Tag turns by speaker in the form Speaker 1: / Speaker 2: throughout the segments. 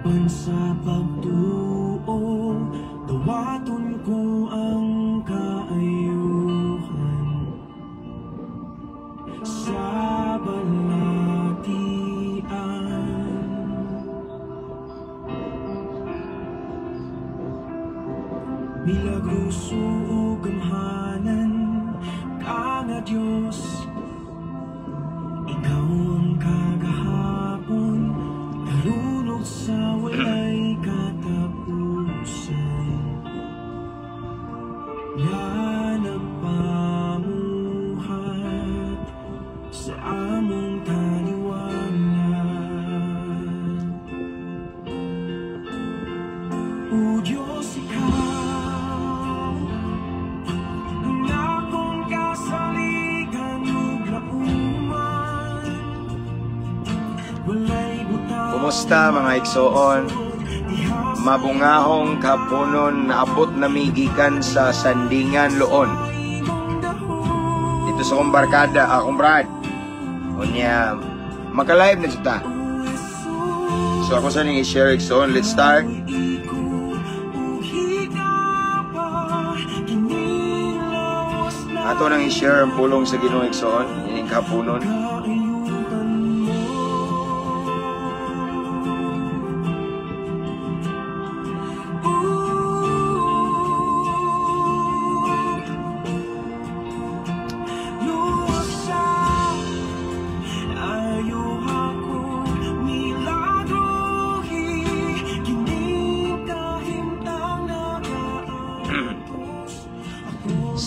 Speaker 1: Apan sa pagtuo, dawaton ko ang kaayuhan sa balatian. Milagroso ug gamhanan ka nga Dios, ikaw ang kagahapon, karon ug sa walay katapusan. Nga nagpamuhat sa among taliwala. O Diyos, ikaw ang akong kasaligan ug lauman. Walay butang
Speaker 2: Kumusta, mga igsoon?
Speaker 1: diha sa
Speaker 2: Mabungahong kapunon, naabot na gikan sa Sandingan, Loon.
Speaker 1: imong dahon.
Speaker 2: Dito sa akong barkada, akong brad. Unya, maka-live na jud ta. So ako sa ning i-share, igsoon, let's start. Ato nang i-share ang pulong sa Ginoo, igsoon, ining kapunon.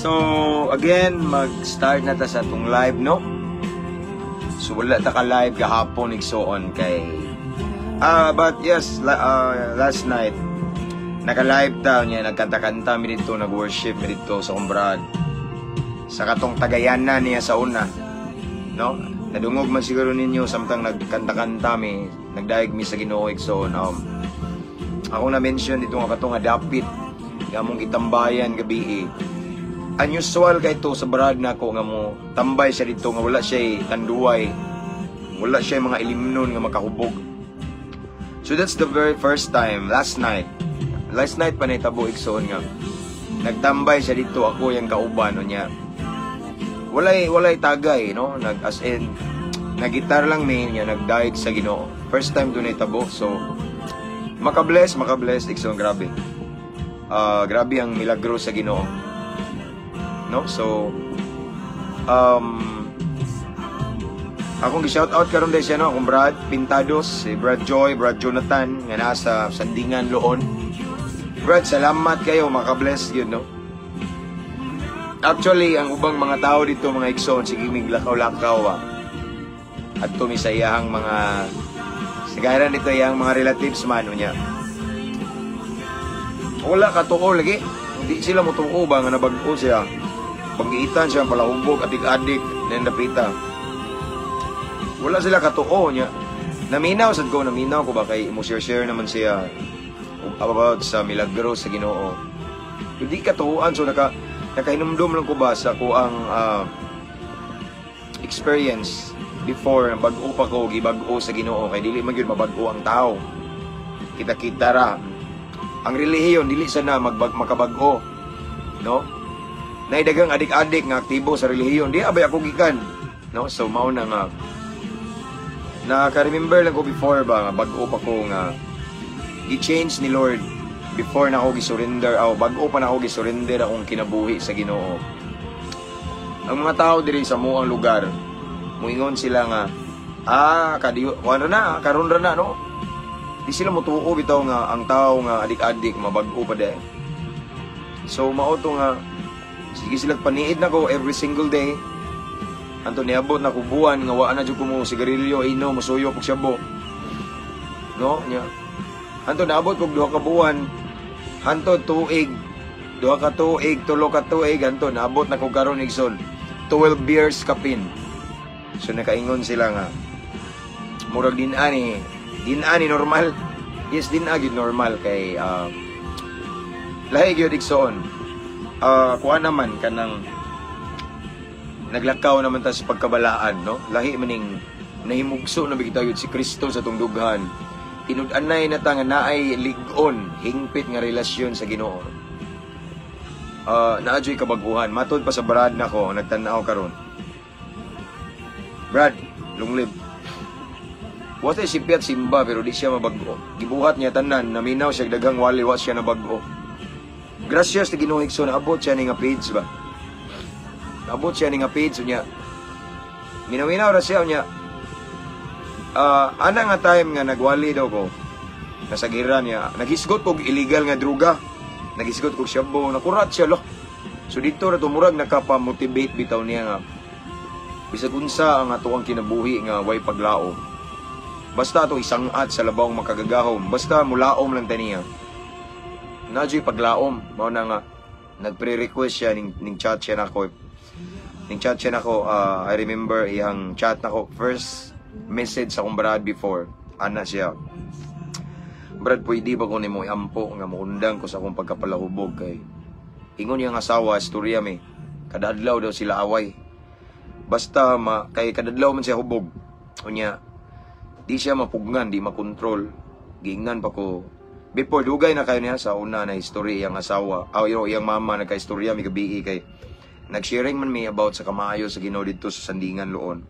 Speaker 2: So, again, mag-start na ta sa atong live, no? So, wala ta ka-live gahapon, igsoon, kay but yes, last night, naka-live ta niya, nagkanta-kanta mi dito, nag-worship mi dito sa Umbrad. Sa katong tagayanan niya sa una, no? Nadungog man siguro ninyo samtang nagkanta-kanta mi, nagdaig mi sa Ginoo, igsoon. Ako na-mention dito nga katong nga dapit, nga among gitambayan gabi. Unusual kay to sa brad na ako nga mo tambay siya dito nga wala siya tanduay, wala siya mga ilimnon nga makahubog. So that's the very first time last night. Last night pa nahitabo, igsoon, nga nagtambay siya dito, ako yung kauban niya. Walay tagay, no? Nag as in nagitar lang mi niya, nagdaig sa Ginoo. First time do nahitabo, so makabless, makabless, igsoon, grabe. Grabe ang milagro sa Ginoo. No? So akong gi-shout out karon dahil siya, no, akong Brad Pintados, si Brad Joy, Brad Jonathan nga nasa Sandingan, Loon. Brad, salamat kayo, makabless yun, no. Actually, ang ubang mga tao dito, mga igsoon, sige mig lakaw-lakaw ah. At mi sa iyahang mga sigaran dito, iyang mga relatives man niya. Wala ka tuo lagi. Hindi sila motuo ba nga nabag-o siya. Pag-iitan siya, palahubog, adik-adik, nandapita. Wala sila katuo niya. Naminaw sad ko, naminaw ko ba kay mo share-share naman siya about sa milagro sa Ginoo. Hindi katuoan, so nakahinumdum lang ko ba sa kuang experience before bag-o pa ko gibag-o sa Ginoo kay dili man gyud mabag-o ang tao. Kita-kita ra. Ang relihiyon dili sana makabag-o, no? Naidagang adik-adik nga aktibo sa relihiyon, di abay ako gikan, no? So mao na nga naka-remember lang ko before ba nga bag-o pa ko nga gi-change ni Lord before na ako gi-surrender, aw bag-o pa na ako gi-surrender akong kinabuhi sa Ginoo. Ang mga tao diri sa muang lugar, muingon sila nga kadiyo kuan ra na, karon ra na, no? Di sila motuo bitaw nga ang tao nga adik-adik mabag-o pa di. So mao to nga sige sila paniid nako every single day. Anto niabot na ko buwan nga wa na jud ko mo sigarilyo, ino, mosuyo pug shabu. No, nya. Anto naabot kog 2 ka buwan, hanto tuig, 2 ka tuig, 3 ka tuig, anto naabot na ko karon, igsoon, 12 beers kapin. So nakaingon sila nga murag din ani normal. Yes, din gyud normal kay lahi gyud, igsoon. Kuha naman kanang naglakaw naman ta sa pagkabalaan, no? Lahi maning nahimugso na bigita gyud si Kristo sa atong dughan. Tinud-anay na ta nga naay lig-on, hingpit nga relasyon sa Ginoo. Naa juy kabaguhan. Matod pa sa brad nako, nagtan-aw karon. Brad, long live. Wa tay sipyat simba pero di siya mabag-o. Gibuhat niya tanan, naminaw siya daghang wali, wa siya nabag-o. Gracias sa Ginoo, igsoon, naabot siya ni nga page ba. Naabot siya ni nga page niya. Minaw-minaw ra siya niya. Ana nga time nga nagwali daw ko. Nasagiran niya, naghisgot kog illegal nga droga. Naghisgot kog shabu, nakurat siya lo. So dito ra tumurag nakapa-motivate bitaw niya nga bisag unsa ang atoang kinabuhi nga way paglaom. Basta ato isangat sa labawng makagagahom, basta mulaom lang taniya. Naa juy paglaom, mao na nga nagpre-request siya ning chat siya nako. Ning chat siya nako, I remember iyang chat nako, first message sa akong brad before. Ana siya. "Brad, pwede ba ko nimo iampo nga muundang ko sa akong pagkapalahubog?" Kay ingon niyang asawa, istorya mi. Kada adlaw daw sila away. Basta ma, kay kada adlaw man siya hubog. Unya, di siya mapugnan, di makontrol. Giingnan pa ko. Before, dugay na kayo niya sa una na history iyang asawa. Aw, iyang mama nagka-istorya mi gabi kay nag-sharing man mi about sa kamaayo sa Ginoo didto sa Sandingan, Loon.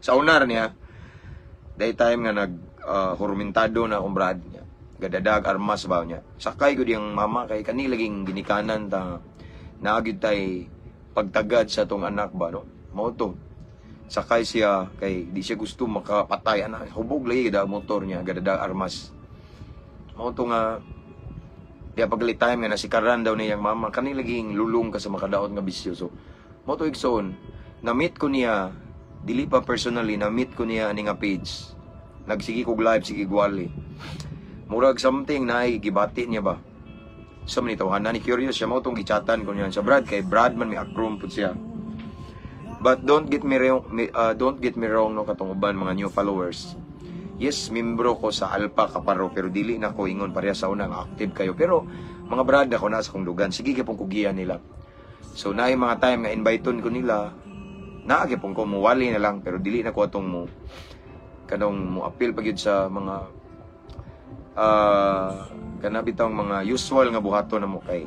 Speaker 2: Sa una ra niya, day time nga nag hurmentado na akong brad niya. Gadadag armas ba niya. Sakay gud yung mama kay kani laging ginikanan ta naa gyud tay pagtagad sa tong anak ba, no. Mao to. Sakay siya kay di siya gusto makapatay anak. Hubog lagi gada motor niya, gadadag armas. Mao to nga di pagli time nga nasikaran daw niyang mama kani laging lulong ka sa makadaot nga bisyo. So mao to, igsoon, na-meet ko niya, dili pa personally, na-meet ko niya ani nga page. Nagsige kog live, sige gwali. Murag something na ay gibati niya ba. Sa man itawahan ni curious siya, mao tong gichatan ko niya sa Brad kay Brad man may akrom pud siya. But don't get me wrong, no, katong uban mga new followers. Yes, membro ko sa Alpha Kaparo pero dili na ko ingon pareha sa unang active kayo. Pero mga brad ako na sa kong dugan, sige gyapon ko giya nila. So naay mga time nga inviteon ko nila, naa gyapon ko muwali na lang pero dili na ko atong mo kanong mo appeal pa gyud sa mga kana bitawng mga usual nga buhaton na mo kay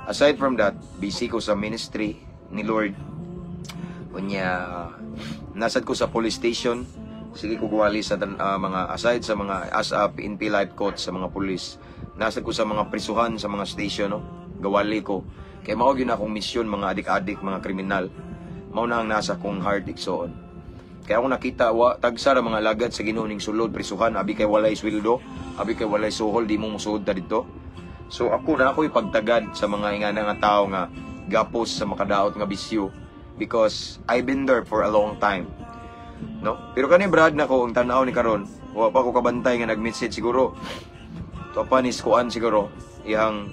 Speaker 2: aside from that, busy ko sa ministry ni Lord. Unya nasad ko sa police station, sige ko gwali sa mga aside sa mga as a PNP life coach sa mga pulis. Nasad ko sa mga prisuhan, sa mga station, no. Gawali ko kay mao gyud akong misyon, mga adik-adik, mga kriminal. Mao na ang nasa kong heart, igsoon. Kaya ako nakita wa tagsa ra mga lagad sa Ginoo ning sulod prisuhan, abi kay walay sweldo, abi kay walay suhol, di mo musuod ta didto. So ako na ako'y pagtagad sa mga ingana nga tao nga gapos sa makadaot nga bisyo because I've been there for a long time. No? Pero kani brad nako ang tan-aw ni karon, wa pa ko kabantay nga nag-message siguro. To pa ni kuan siguro iyang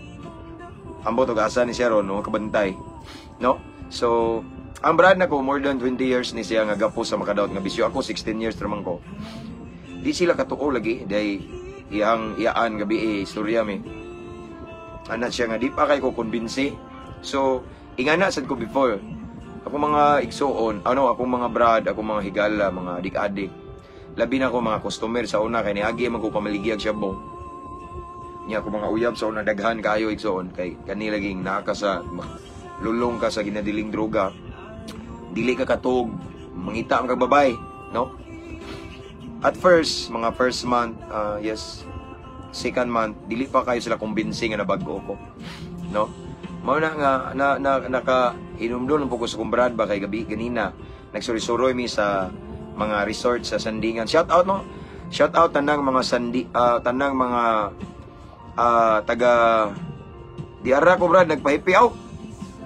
Speaker 2: ambot og asa ni siya ron, no, kabantay. No? So ang brad nako more than 20 years ni siya nga gapos sa makadaot nga bisyo. Ako 16 years raman ko. Di sila katuo lagi dahil iyang iyaan gabi eh, istorya mi. Ana siya nga di pa kay ko kumbinsi. So ingana sad ko before. Ako mga igsuon, ano, akong mga brad, akong mga higala, mga adik-adik. Labi na ako mga customer sa una kay niagi man ko pamaligya og shabu. Nya ako mga uyab sa una daghan kaayo, igsuon, kay kani laging naa ka sa lulong ka sa ginadiling droga. Dili ka katug, mangita ang kag babay, no? At first, mga first month, yes, second month, dili pa kayo sila kumbinsi nga nabag-o ko. No? Mao na nga na naka hinumdum po ko sa kong brad ba kay gabi ganina nagsuri-suroy mi sa mga resort sa Sandingan. Shout out, no. Shout out tanang mga sandi tanang mga taga diara ko, brad, nagpahipiaw.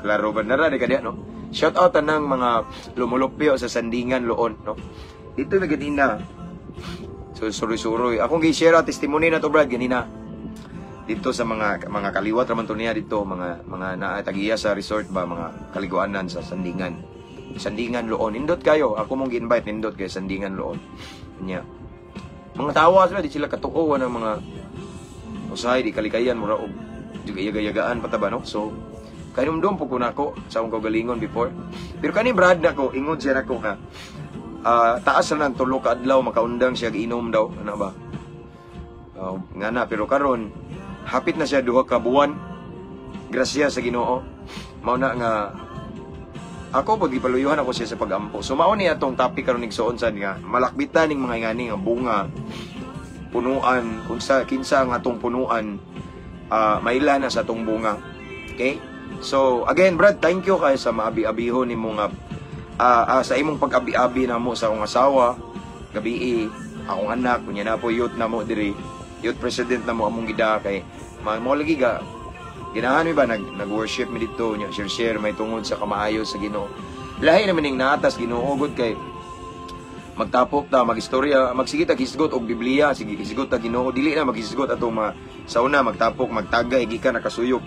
Speaker 2: Klaro ba na ra di ka diya, no? Shout out tanang mga lumulupyo sa Sandingan, Loon, no. Dito mi ganina. So suroy-suroy. Akong gi-share ang testimony na to, brad, ganina dito sa mga kaliwat raman to niya dito, mga naa tagiya sa resort ba, mga kaliguanan sa Sandingan. Sandingan, Loon. Nindot kayo. Ako mong gi-invite, nindot kayo Sandingan, Loon. Nya. Mga tawa sila, di sila katuo ng mga usahay di kalikayan mura og yaga-yagaan pa ta ba, no. So kahinumdum po ko nako sa akong kaugalingon before. Pero kani brad nako ingon siya nako nga taas na ng 3 ka adlaw makaundang siya inom daw ano ba. Nga na, pero karon hapit na siya 2 ka buwan. Grasya sa Ginoo. Mao na nga ako pag gipaluyuhan ako siya sa pagampo. So mao ni atong topic karon, igsoon, sad nga malakbitan ning mga ingani nga bunga, punuan, unsa, kinsa ang atong punuan, maila na sa atong bunga. Okay? So again, Brad, thank you kay sa maabi-abihon nimo nga sa imong pag-abi-abi namo sa akong asawa gabii, akong anak kunya na po, youth namo diri, youth president namo among gida, kay mo lagi ga ginahan mi ba, nag nag-worship mi dito nya, share share may tungod sa kamaayo sa Ginoo. Lahi naman ning naatas Ginoo gud kay magtapok ta, magistorya, magsige ta hisgot og Biblia, sige hisgot ta Ginoo, dili na maghisgot atong mga sa una magtapok, magtagay gikan nakasuyop.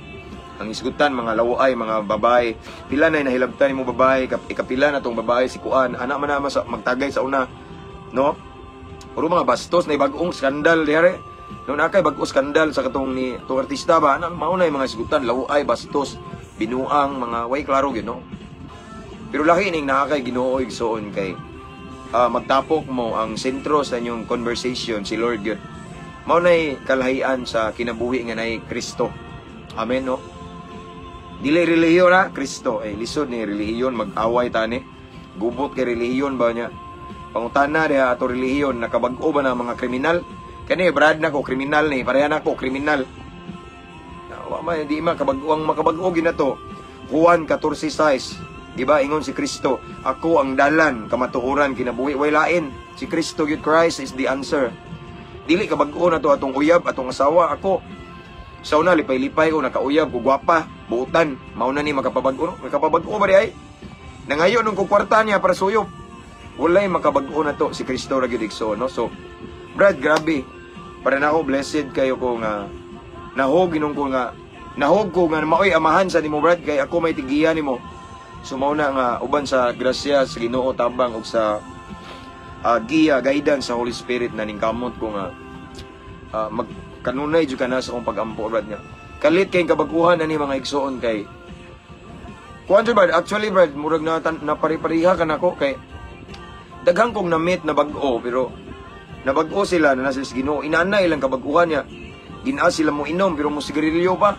Speaker 2: Ang hisgutan mga laway, mga babae, pila na nahilabtan nimo babae, ikapila na tong babae si kuan, ana man na sa magtagay sa una, no? Puro mga bastos na bag-ong skandal diare. No na kay bag-o skandal sa katong ni tong artista ba, ana mao na yung mga hisgutan, laway, bastos, binuang, mga way klaro gyud, no? Pero lahi ning naa kay Ginoo, igsoon, kay magtapok mo, ang sentro sa inyong conversation si Lord gyud. Mao nay kalahian sa kinabuhi nga nay Kristo. Amen, no? Dili relihiyon ha, Kristo. Eh, lisod ni relihiyon, mag-away tani. Gubot kay relihiyon ba niya? Pangutana diha ato relihiyon, nakabag-o ba na mga kriminal? Kani brad na ko kriminal ni, pareha na ko kriminal. Na, wa man di man kabag-o ang makabag-o ginato. Juan 14:6. Di ba ingon si Kristo, "Ako ang dalan, kamatuoran, kinabuhi, way lain." Si Kristo gyud, Christ is the answer. Dili kabag-o na to atong uyab, atong asawa, ako. Sa una lipay-lipay ko nakauyab ko, gwapa, buutan, mao na ni makapabag-o, no? Makapabag-o ba di ay? Nangayo nung kwarta niya para suyop. Walay makabag-o na to, si Kristo ra gyud, igsoon, no? So, Brad, grabe. Para na ako blessed kayo ko nga nahog inong ko nga nahog ko nga maoy amahan sa nimo, Brad, kay ako may tigiya nimo. So mao na nga uban sa grasya sa Ginoo, tabang ug sa giya, guidance sa Holy Spirit na ning kamot ko nga mag kanunay jud ka na sa akong pag-ampo, Brad, nga. Kalit kay kabag-uhan ani, mga igsoon, kay kuan jud, Brad, actually, Brad, murag na napari-pariha ka nako kay daghan kong na-meet na bag-o, pero nabag-o sila na nasa sa Ginoo, inana ilang kabag-uhan niya. Ginaa sila mo inom pero mo sigarilyo pa.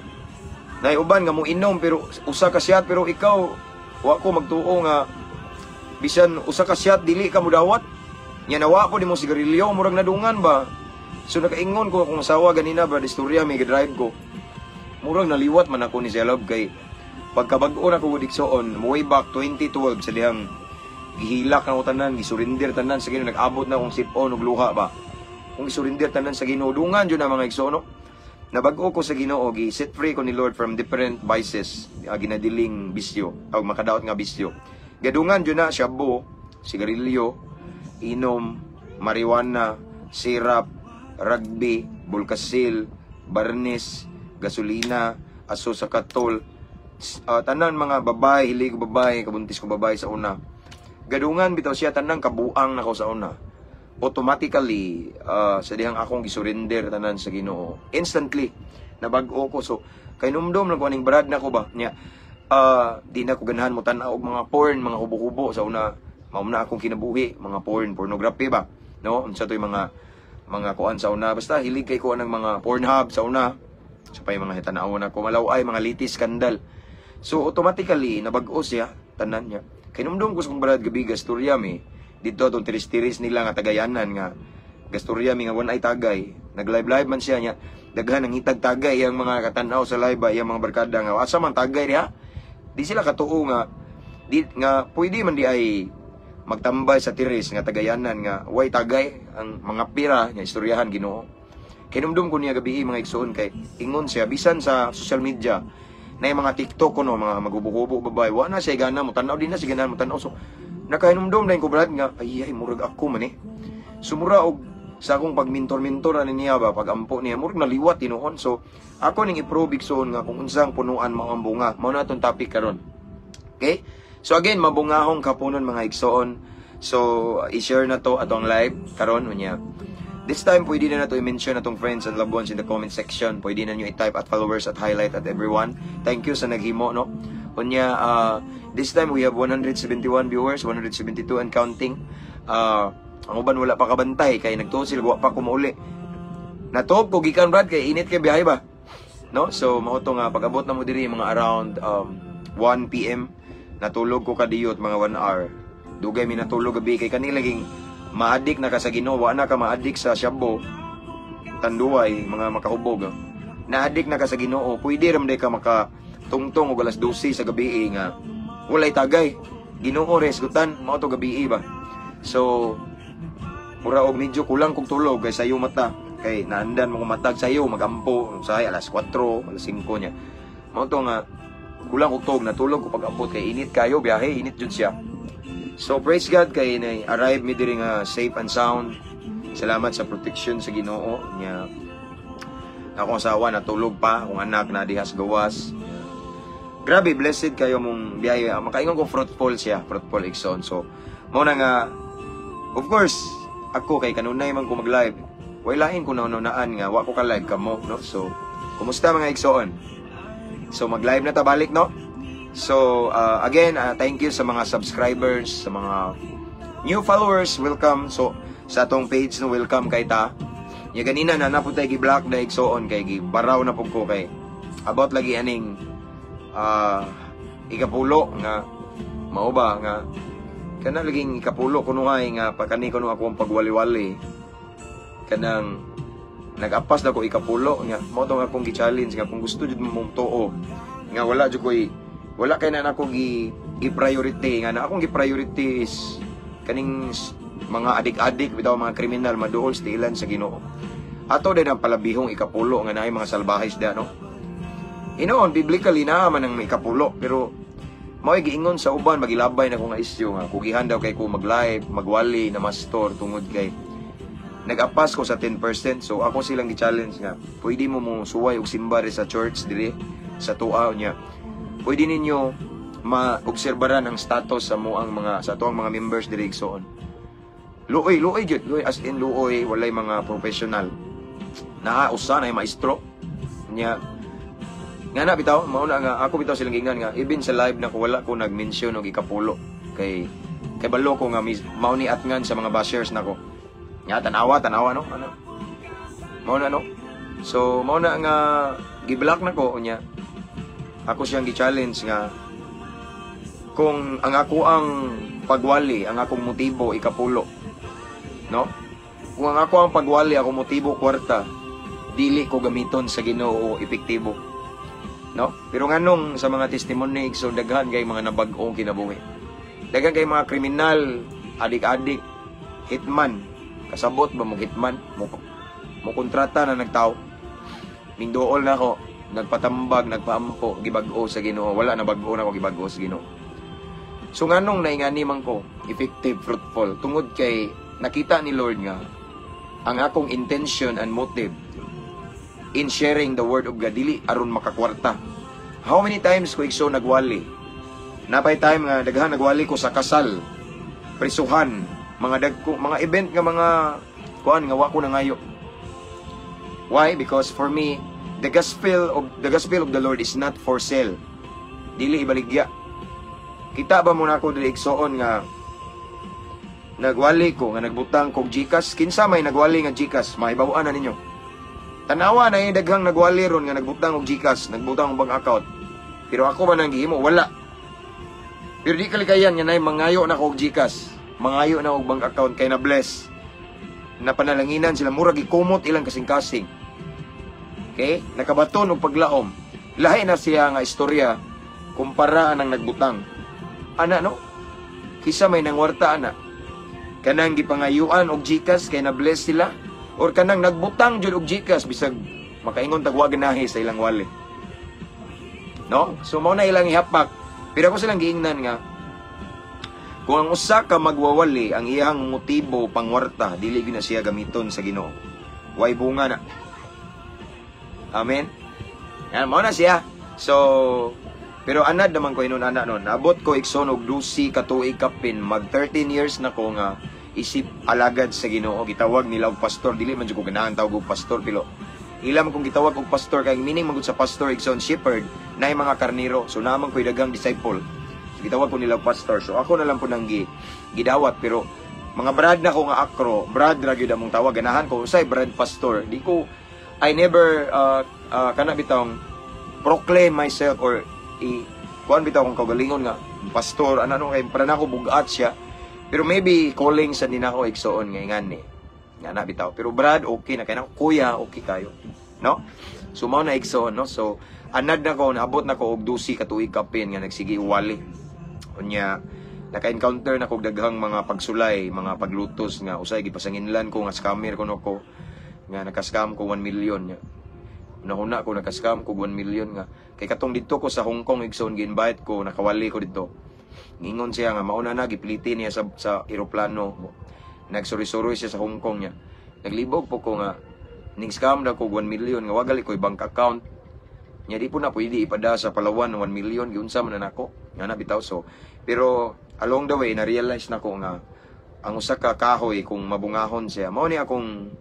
Speaker 2: Nay uban nga mo inom pero usa ka shot, pero ikaw wa ko magtuo nga bisan usa ka shot dili ka mudawat. Nya nawa ko di mo sigarilyo, murag nadungan ba. So nakaingon ko akong asawa ganina ba, istorya may drive ko. Murag naliwat man ako ni Zelab kay pagkabag-o na ko igsoon way back 2012, sa dihang gihilak na ko tanan, gisurrender tanan sa Ginoo, nag-abot na akong sipon ug luha ba. Kung gisurrender tanan sa Ginoo, dungan jud na, mga igsoon, no? Nabag-o ko sa Ginoo, gi set free ko ni Lord from different vices, ginadiling bisyo, o makadaot nga bisyo. Gadungan jud na shabu, sigarilyo, inom, marijuana, sirap, rugby, bulkasil, barnis, gasolina, aso sa katol, tanan mga babae, hilig ko babae, kabuntis ko babae sa una. Gadungan bitaw siya tanang kabuang nako sa una. Automatically, sa dihang akong gisurrender tanan sa Ginoo, instantly nabag-o ko. So kay numdum lang ko aning brad nako ba niya, di na ko ganahan mo tan-aw og mga porn, mga hubo-hubo sa una. Mao na akong kinabuhi, mga porn, pornography ba, no? Unsa to'y mga kuan sa una, basta hilig kay ko ng mga Pornhub sa una. So pa yung mga hitanawon ako malaway, mga litis skandal. So automatically nabag-o siya tanan niya. Kay numdum ko sa kong brad gabi, gasturya mi dito atong tiris-tiris nila nga tagayanan nga gasturya mi nga ay tagay. Nag-live live man siya niya, daghan ang hitag tagay ang mga katanaw sa live ba, iyang mga barkada nga asa man tagay diha. Di sila katuo nga di nga pwede man di ay magtambay sa tiris nga tagayanan nga way tagay ang mga pira nga istoryahan Ginoo. Kay numdum ko niya gabi, mga igsoon, kay ingon siya bisan sa social media na yung mga TikTok ko, no, mga magubo-gubo babae, wa na siya gana mo tan-aw, di na siya gana mo tan-aw. So nakahinumdum na ko, Brad, nga ay ay murag ako man eh. Sumura og sa akong pagmintor-mintor ani niya ba, pagampo niya, murag naliwat tinuon. So ako ning i-prove, igsoon, nga kung unsang punuan mao ang bunga. Mao na atong topic karon. Okay? So again, mabungahong kapunon, mga igsoon. So i-share na to atong live karon unya. This time, pwede na nato i-mention atong friends and loved ones in the comment section. Pwede na nyo i-type at followers, at highlight, at everyone. Thank you sa naghimo, no? Unya, this time we have 171 viewers, 172 and counting. Ang uban wala pa kabantay kay nagtuo sila wa pa ko mauli. Natuog ko gikan, brad, kay init kay biyahe ba. No? So mao to nga pag-abot na mo diri mga around 1 PM, natulog ko kadiyot mga 1 hour. Dugay mi natulog gabi kay kani laging maadik na ka sa Ginoo, wa na ka maadik sa shabu, tanduay, mga makahubog. Na-addict na ka sa Ginoo, pwede ra man ka maka tungtong og alas 12 sa gabi nga walay tagay. Ginoo res gutan mao to gabi ba. So mura og medyo kulang kog tulog kay sayo mata kay naandan mo matag sayo magampo usahay alas 4, alas 5 niya. Mao to nga kulang og tulog, natulog ko pag-abot kay init kayo biyahe, init jud siya. So praise God kay na arrive mi diri nga safe and sound. Salamat sa protection sa Ginoo nya. Akong asawa natulog pa, akong anak na diha sa gawas. Grabe, blessed kayo mong biyahe. Makaingon ko fruitful siya, fruitful, igsoon. So, mao na nga, of course, ako kay kanunay man ko mag-live. Way lain ko naununaan nga wa ko ka live kamo, no? So, kumusta mga igsoon? So, mag-live na ta balik, no? So, again, thank you sa mga subscribers, sa mga new followers, welcome. So, sa atong page, no, welcome kay ta. Ya ganina na naputay gi-block na, igsoon, kay gi-baraw na pud ko kay about lagi aning ikapulo nga mao ba nga kana laging ikapulo kuno ay nga pa kani kuno ako ang pagwali-wali kanang nag-apas na ko ikapulo nga mao tong akong gi-challenge nga kung gusto jud mo mong tuo nga wala jud koy wala kay na nako gi gi-priority nga na akong gi-priority is kaning mga adik-adik bitaw, mga kriminal, maduol sa tiilan sa Ginoo. Ato din ang palabihong ikapulo nga naay mga salbahis da, no? Inoon, biblically naa man ang ikapulo, pero mao'y giingon sa uban, magilabay na ko nga isyu nga kugihan daw kay ko mag-live, magwali na mastor tungod kay nag-apas ko sa 10%. So ako silang gi-challenge nga pwede mo mo suway og simba ri sa church diri sa tua niya. Pwede ninyo maobserbaran ang status sa mo ang mga sa atuang mga members diri, igsoon. Luoy, luoy gyud, luoy as in luoy, walay mga professional. Naa usa na maestro nya nga na bitaw mao na nga ako bitaw silang giingnan nga even sa live na ko wala ko nag-mention og ikapulo kay kay balo ko nga mao ni atngan sa mga bashers nako. Nga tanawa, tanawa, no? Ano mao na, no? So mao na nga gi-block na ko unya. Ako siyang gi-challenge nga kung ang ako ang pagwali, ang akong motibo ikapulo, no, kung ang ako ang pagwali, akong motibo kwarta, dili ko gamiton sa Ginoo epektibo, no? Pero nganong sa mga testimony, so daghan kay mga nabag-ong kinabuhi, daghan kay mga kriminal, adik-adik, hitman, kasabot ba mo hitman mo, mo kontrata na nagtao mingduol na ako, nagpatambag, nagpaampo, gibag-o sa Ginoo. Wala na bag-o na ako, gibag-o sa Ginoo. So nganong naingani man ko effective, fruitful, tungod kay nakita ni Lord nga ang akong intention and motive in sharing the word of God dili aron makakwarta. How many times ko, igsoon, nagwali? Napay time nga daghan nagwali ko sa kasal, prisuhan, mga dagko, mga event nga mga kuan nga wa ko nangayo. Why? Because for me, the gospel of the Lord is not for sale. Dili ibaligya. Kita ba mo na ako dili, igsoon, nga nagwali ko nga nagbutang kog GCash? Kinsa may nagwali nga GCash, mahibaw-an na ninyo. Tanawa na yung daghang nagwali ron nga nagbutang og GCash, nagbutang og bank account. Pero ako ba nang gihimo? Wala. Pero di kalikayan nga nay mangayo na ko og GCash, mangayo na og bank account kay na bless. Napanalanginan sila, murag gikumot ilang kasing-kasing. Okay? Nakabaton og paglaom. Lahi na siya nga istorya kumpara anang nagbutang. Ana, no? Kisa may nangwarta ana? Kanang gipangayuan og GCash kay na bless sila or kanang nagbutang jud og GCash bisag makaingon tag wa ganahi sa ilang wali. No? So mao na ilang ihapak. Pero ako silang giingnan nga kung ang usa ka magwawali, ang iyang motibo pangwarta, dili gyud na siya gamiton sa Ginoo. Way bunga na. Amen. Yan mao na siya. So pero anad naman ko inon ana nun. Naabot ko, igsoon, og 12 ka tuig kapin, mag 13 years na ko nga isip alagad sa Ginoo. Gitawag nila og pastor. Dili man jud ko ganahan tawag og pastor, pero ila man kong gitawag og pastor kay ang meaning man gud sa pastor, igsoon, shepherd na mga karniro. So naa man ko'y daghang disciple. So gitawag ko nila og pastor. So ako na lang po nang gidawat, pero mga brad na ko nga akro, brad ra gyud among tawag. Ganahan ko usay brad pastor. Di ko I never kana bitawng proclaim myself or i kuan bitaw kung kaugalingon nga pastor ano ano, kay para nako bugat siya, pero maybe calling sa din ako, igsoon, nga ingani nga na bitaw. Pero brad, okay na kay nako, kuya, okay kayo, no? So mao na, igsoon, no? So anad na ko, naabot na ko og 12 ka tuig kapin nga nagsige wali. Unya naka-encounter na kog daghang mga pagsulay, mga paglutos nga usay gipasanginlan ko nga scammer kuno ko, nga naka-scam ko 1 million nya. Una-una ko naka-scam ko 1 million nga kay katong didto ko sa Hong Kong, igsoon, gi-invite ko, nakawali ko didto. Ngingon siya nga mauna na gipiliti niya sa eroplano. Nagsuri-suri siya sa Hong Kong niya. Naglibog po ko nga ning scam na ko 1 million nga wa gali ko bank account. Nya di po na pwede ipada sa Palawan 1 million, giunsa man na nako. Nga na bitaw. So pero along the way na realize nako nga ang usa ka kahoy kung mabungahon siya. Mao ni akong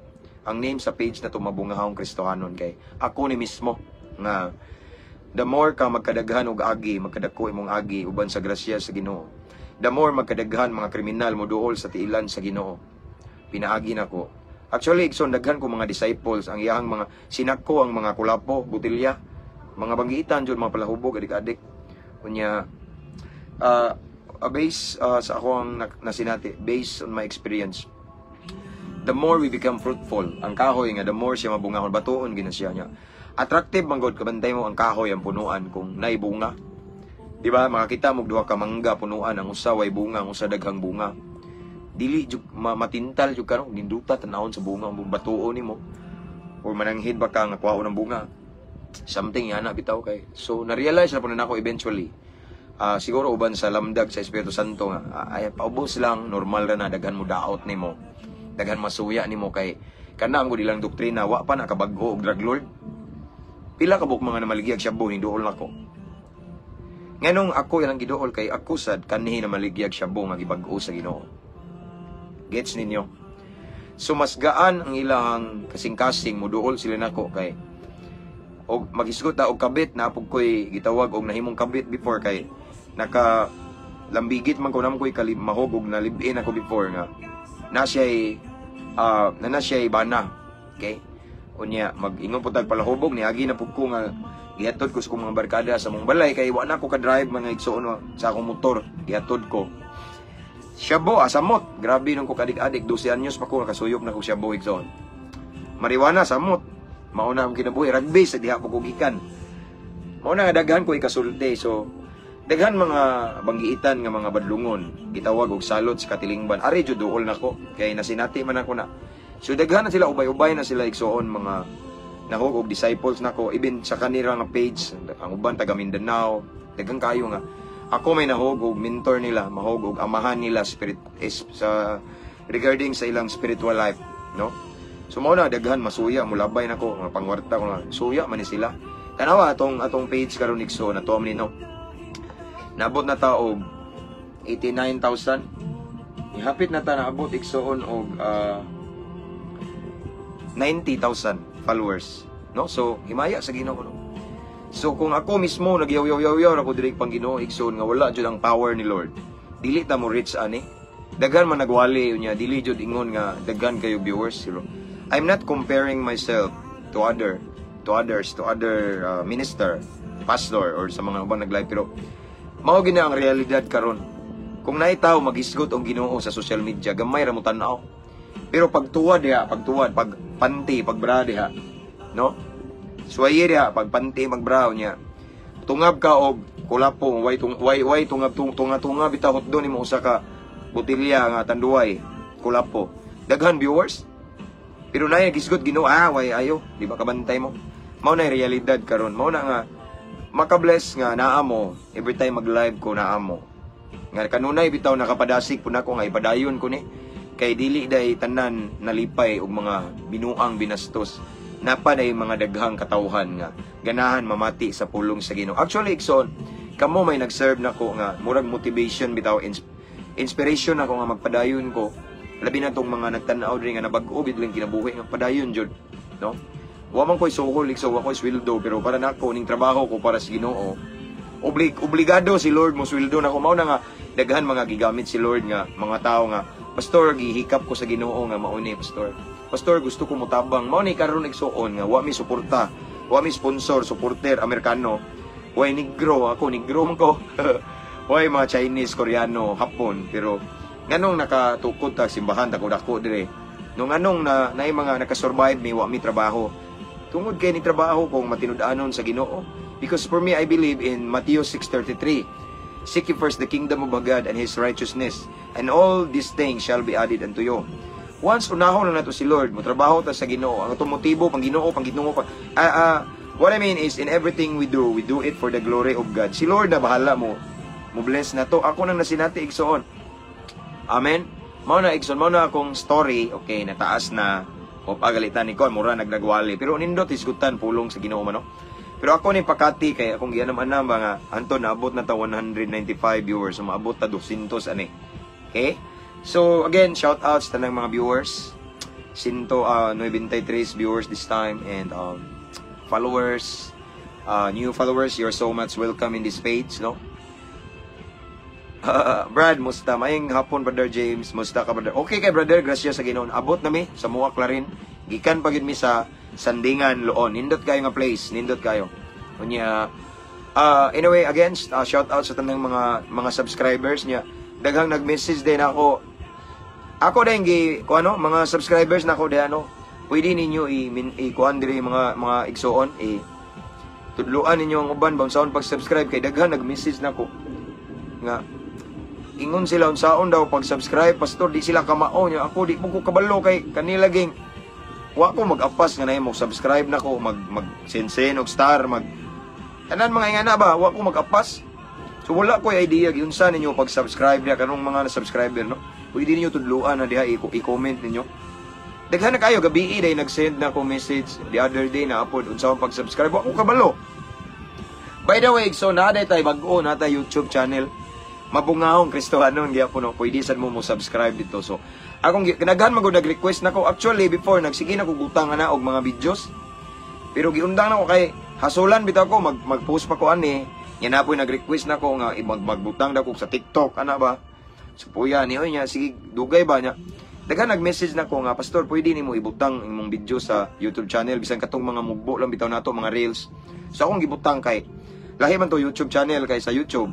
Speaker 2: ang name sa page na to, Mabungahong Kristohanon, kay ako ni mismo nga the more ka magkadaghan og agi, magkadako imong agi uban sa grasya sa Ginoo, the more magkadaghan mga kriminal mo duol sa tiilan sa Ginoo pinaagi nako. Actually, igsoon, daghan ko mga disciples, ang iyang mga sinako ang mga kulapo, botelya, mga banggitan jud, mga palahubog, adik-adik. Unya based sa ako ang nasinati, based on my experience, the more we become fruitful, ang kahoy nga the more siya mabungahon, batuon gina siya niya. Attractive man gud, kabantay mo ang kahoy ang punuan kung nay bunga. Di ba? Makakita mo duha ka mangga punuan, ang usa way bunga, ang usa daghang bunga. Dili jud matintal jud ka, no? Ninduta tanawon sa bunga, ang batuon nimo. Or mananghid ba ka nga kuhaon ng bunga? Something yana bitaw kay. So na-realize na po na nako eventually. Siguro uban sa lamdag sa Espiritu Santo nga ay paubos lang, normal ra na daghan mo daot nimo, daghan masuya nimo, kay kana ang ilang doktrina wa pa nakabag-o og drug lord. Pila ka buok mga namaligyag shabu ni duol nako. Nganong ako ilang giduol? Kay ako sad kanhi na maligyag shabu nga gibag-o sa Ginoo. Gets ninyo? So mas gaan ang ilang kasing-kasing muduol sila nako kay og maghisgot ta og kabit na pug ko'y gitawag og nahimong kabit before, kay naka lambigit man ko namo ko'y mahog og nalib-in ako before nga na siya'y bana. Okay, unya mag-ingon po tag palahubog, niagi na pug ko nga gihatod ko sa akong mga barkada sa mong balay kay wa na ko ka-drive, mga igsoon, sa akong motor gihatod ko. Shabu, asamot. Grabe nung ko kadik-adik, 12 anyos pa ko nakasuyop na ko shabu, igsoon. Marijuana, samot. Mauna ang kinabuhi, rugby sa diha po ko gikan. Mao na nga daghan ko ikasulti. So daghan mga banggiitan nga mga badlungon, gitawag og salot sa katilingban. Ari jud duol nako kay nasinati man ako na. So daghan na sila, ubay-ubay na sila, igsoon, mga nahog og disciples nako, even sa kanila nga page, ang uban taga Mindanao, daghan kayo nga ako may nahog og mentor nila, mahog og amahan nila spirit is, sa regarding sa ilang spiritual life, no? So mao na daghan masuya mulabay nako, mga pangwarta ko nga suya man ni sila. Tanawa atong page karon, igsoon, ato man no. Naabot na ta og 89,000. Ihapit na ta naabot, igsoon, og 90,000 followers, no? So himaya sa Ginoo, no? So kung ako mismo nagyaw-yaw-yaw ako diri pang Ginoo, igsoon, nga wala jud ang power ni Lord, dili ta mo reach ani. Daghan man nagwali unya dili jud ingon nga daghan kayo viewers, pero I'm not comparing myself to others, to other minister, pastor or sa mga ubang nag-live, pero mao gina ang realidad karon. Kung naay tawo maghisgot og Ginoo sa social media, gamay ra mo tan-aw. Pero pagtuwad diha, pagtuwad, pag panty, pag bra diha, no? Suwaye diha, pag panty, magbra niya. Tungab ka og kulapo, way tung way way tungab tung tunga tunga bitaw hotdo nimo usa ka botelya nga Tanduay, kulapo. Daghan viewers. Pero naay gisgot Ginoo, way ayo, di ba kabantay mo? Mao na realidad karon. Mao na nga makabless nga naa mo every time mag-live ko, naa mo. Nga kanunay bitaw nakapadasig pud nako nga ipadayon ko ni, kay dili day tanan nalipay og mga binuang binastos, napa day mga daghang katawhan nga ganahan mamati sa pulong sa Ginoo. Actually, igsoon, kamo may nag-serve nako nga murag motivation bitaw, inspiration nako nga magpadayon ko, labi na tong mga nagtan-aw diri nga nabag-o gid lang kinabuhi, nga padayon jud, no? Wa man ko'y suhol, igsoon, wa ko'y sweldo, pero para nako ning trabaho ko para sa Ginoo. Obligado si Lord mo sweldo nako. Mao na nga daghan mga gigamit si Lord nga mga tao nga, "Pastor, gihikap ko sa Ginoo nga mauni, pastor." "Pastor, gusto ko motabang." Mao ni karon, igsuon, nga wa mi suporta, wa mi sponsor, supporter Amerikano. Way Negro, ako Negro man ko. Way mga Chinese, Koreano, Hapon, pero nganong nakatukod ta simbahan dako dako dire? No, nganong na naay mga nakasurvive mi, wa mi trabaho? Tungod kay ni trabaho kung matinud-anon sa Ginoo. Because for me, I believe in Matthew 6:33. "Seek ye first the kingdom of God and His righteousness, and all these things shall be added unto you." Once unahon na nato si Lord, motrabaho ta sa Ginoo. Ang atong motibo pang Ginoo, pang Ginoo pa. What I mean is, in everything we do it for the glory of God. Si Lord na bahala mo. Mo bless na to. Ako nang nasinati, igsoon. Amen. Mao na, igsoon, mao na akong story, okay, nataas na o pagalitan ni kon, mura nagnagwali. Pero nindot hisgutan pulong sa Ginoo man, no? Pero ako ni pakati kay akong gianam-anam ba nga anton naabot na ta 195 viewers, so maabot ta 200 ani. Okay? So again, shout out sa tanang mga viewers. Sinto 93 viewers this time and followers, new followers, you're so much welcome in this page, no? Brad, musta? Maayong hapon, Brother James. Musta ka, brother? Okay kay, brother, grasya sa Ginoo. Abot na mi sa Muak Clarin. Gikan pa gyud mi sa Sandingan, Loon. Nindot kayo nga place, nindot kayo. Unya, anyway, again, shout out sa tanang mga subscribers niya. Daghang nag-message din ako. Ako din gi ko ano, mga subscribers na ako di ano. Pwede ninyo i kuan diri, mga igsuon, i tudluan ninyo ang uban ba unsaon pag-subscribe kay daghan nag-message nako nga ingon sila unsaon daw pag-subscribe, pastor, di sila kamao niya. Ako di mo ko kabalo kay kanila ging wa ko mag-apas nga mo subscribe na ko, mag mag sensen og star, mag tanan mga ingana ba, wa ko mag-apas. So wala ko idea giunsa ninyo pag-subscribe niya kanong mga na-subscriber, no? Pwede ninyo tudluan na diha, i-comment ninyo. Daghan na kayo gabi day nag-send na ko message the other day na apod unsa ang pag-subscribe, wa ko kabalo. By the way, so naa tay bag-o na tay YouTube channel. Mabungahong Kristohanon gyapon, no. Pwede sad mo mo subscribe dito. So akong kinaghan man gud nag-request nako. Actually, before nagsige na ko gutang na og mga videos. Pero giundang na ko kay hasulan bitaw ko mag-post pa ko ani. Nya na po'y nag-request nako nga magbutang daw ko sa TikTok ana ba. So puya ni oy niya, sige, dugay ba niya. Daghan nag-message nako nga, "Pastor, pwede nimo ibutang imong video sa YouTube channel bisan katong mga mugbo lang bitaw nato, mga reels." So akong gibutang kay lahi man to YouTube channel kay sa YouTube.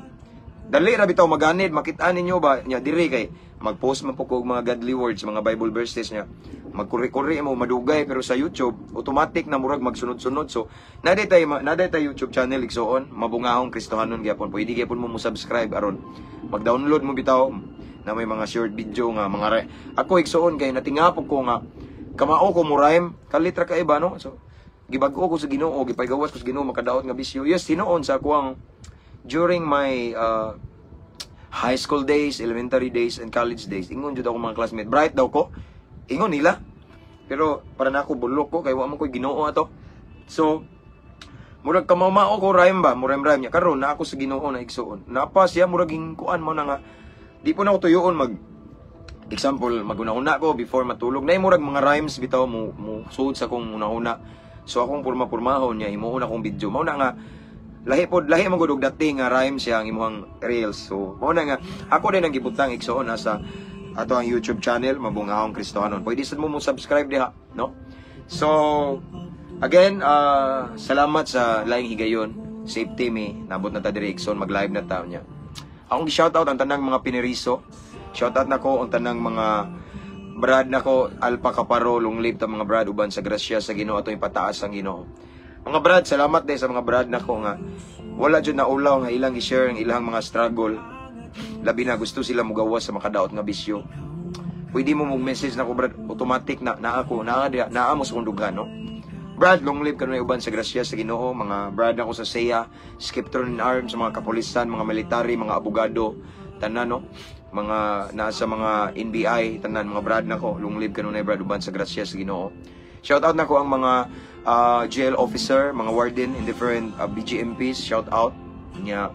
Speaker 2: Dali ra bitaw maganid makita ninyo ba nya diri kay mag-post man po ko og mga godly words, mga Bible verses niya. Magkuri-kuri mo madugay, pero sa YouTube automatic na murag magsunod-sunod. So naa tay YouTube channel, igsuon, Mabungahong Kristohanon gyapon. Pwede gyapon mo mo subscribe aron mag-download mo bitaw na may mga short video nga mga ako, igsuon, kay natingapog ko nga kamao ko mo rhyme, kalit ra ka iba, no? So gibag-o ko sa Ginoo, gipaygawas ko sa Ginoo makadaot nga bisyo. Yes, tinuon sa akuang during my high school days, elementary days, and college days, ingon jud ako mga classmate, bright daw ko. Ingon nila. Pero para na ako, bulok ko kay wa man ko'y Ginoo ato. So murag kamamao ko rhyme ba, murag rhyme niya. Karon na ako sa Ginoo na, igsuon. Napa siya murag kuan mo na nga di po na ako tuyoon mag example maguna-una ko before matulog na murag mga rhymes bitaw mo mo suod sa akong una-una. So akong purma-purmahon niya himuon akong video. Mao na nga lahi pod, lahi man gud og dating nga rhyme siya ang imong reels. So mao na nga ako din ang gibutang, igsuon, nasa ato ang YouTube channel, Mabungahong Kristohanon. Pwede sad mo mo subscribe diha, no? So again, salamat sa laing higayon. Safety mi, nabot na ta diri, igsoon, mag-live na ta niya. Akong gi-shoutout ang tanang mga pineriso. Shoutout nako ang tanang mga brad nako, Alpha Kaparo, long live ta mga brad, uban sa grasya sa Ginoo ato ipataas ang Ginoo. Mga brad, salamat din sa mga brad nako nga wala jud na ulaw nga ilang i-share ang ilang mga struggle. Labi na gusto sila mugawas sa makadaot nga bisyo. Pwede mo mag-message nako, brad, automatic na naa ako, naa diha, naa mo sa kong dughan, no? Brad, long live kanunay uban sa grasya sa Ginoo, mga brad nako sa SEA, Skiptron in Arms, mga kapulisan, mga military, mga abogado, tanan, no? Mga nasa mga NBI, tanan mga brad nako, long live kanunay, brad, uban sa grasya sa Ginoo. Shout out nako ang mga jail officer, mga warden in different BGMPs, shout out nya.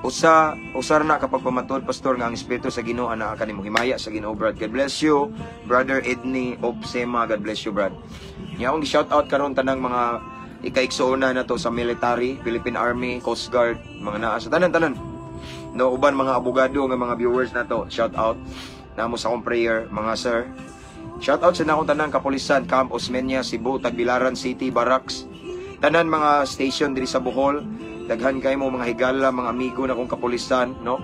Speaker 2: Usa usar na kapag pamatuod, pastor, nga ang espiritu sa Ginoo anaa kanimo. Himaya sa Ginoo, brad. God bless you, Brother Edney Opsema. God bless you, brad. Nya akong shout out karon tanang mga ikaigsoona na to sa military, Philippine Army, Coast Guard, mga naa sa tanan-tanan. No, uban mga abogado nga mga viewers na to, shout out. Namo sa akong prayer, mga sir. Shout out sa nakong tanang kapulisan, Camp Osmeña, Cebu, Tagbilaran City, Barracks. Tanan mga station diri sa Bohol. Daghan kay mo mga higala, mga amigo na kong kapulisan, no?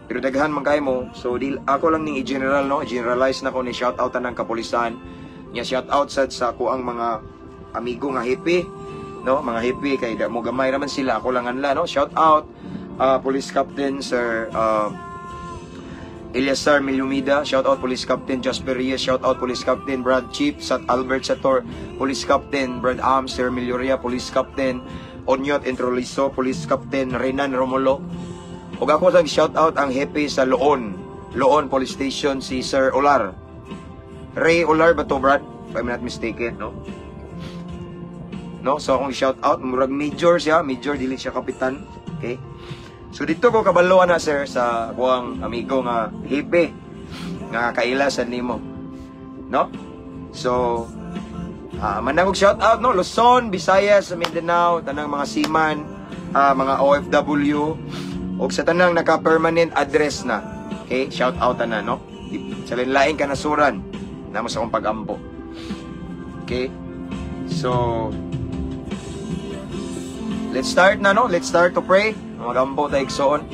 Speaker 2: Pero daghan man kay mo. So dil ako lang ning i-general, no? Generalize na ko ni shout out tanang kapulisan. Nya shout out sad sa ako ang mga amigo nga hepe, no? Mga hepe kay da mo gamay raman sila, ako lang anla, no? Shout out Police Captain Sir Eliasar Milumida, shout out Police Captain Jasper Reyes, shout out Police Captain Brad Chief, Sat Albert Sator, Police Captain Brad Am, Sir Miluria, Police Captain Onyot Entroliso, Police Captain Renan Romulo. Ug ako sa shout out ang hepe sa Loon, Loon Police Station, si Sir Olar. Ray Olar ba to, Brad? If I'm not mistaken, no? No, so akong shout out, murag major siya, major, dili siya kapitan. Okay? So dito ko kabalo na, sir, sa akuang amigo nga hepe nga kaila sa nimo. No? So manangog shout out, no, Luzon, Visayas, Mindanao, tanang mga seaman, mga OFW ug sa tanang naka-permanent address na. Okay? Shout out na, no? Sa lain kanasuran namo sa akong pagampo. Okay? So let's start na, no? Let's start to pray. Magampo tayo, igsoon.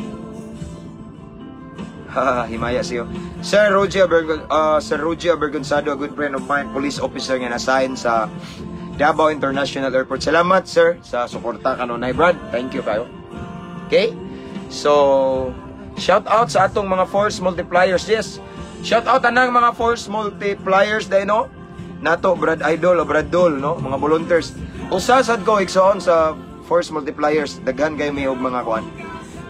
Speaker 2: Ha, himaya siyo. Sir Roger Abergonzado, a good friend of mine, police officer nga na-assign sa Davao International Airport. Salamat, sir, sa suporta kanunay, Brad. Thank you kayo. Okay? So, shout out sa atong mga force multipliers. Yes. Shout out anang mga force multipliers dahil, no? Nato, Brad Idol o Brad Dol, no? Mga volunteers. Usa sad ko, igsoon, sa force multipliers. Daghan kayo may og mga kuan.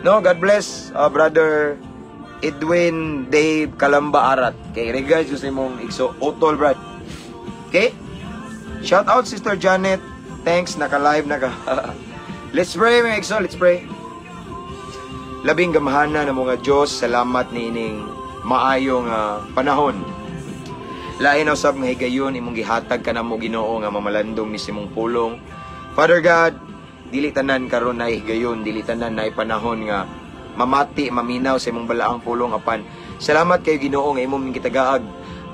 Speaker 2: No, God bless Brother Edwin Dave Kalamba Arat. Okay, regards sa imong igso utol, Brad. Okay? Shout out Sister Janet. Thanks, naka-live na ka. Let's pray, mga igso, let's pray. Labing gamhana na mga Diyos, salamat niining maayong panahon. Lain usab nga higayon imong gihatag kanamo, Ginoo, nga mamalandong mi sa imong pulong. Father God, dili tanan karon na higayon, dili tanan na panahon nga mamati, maminaw sa imong balaang pulong, apan salamat kay Ginoo nga imong gitagaag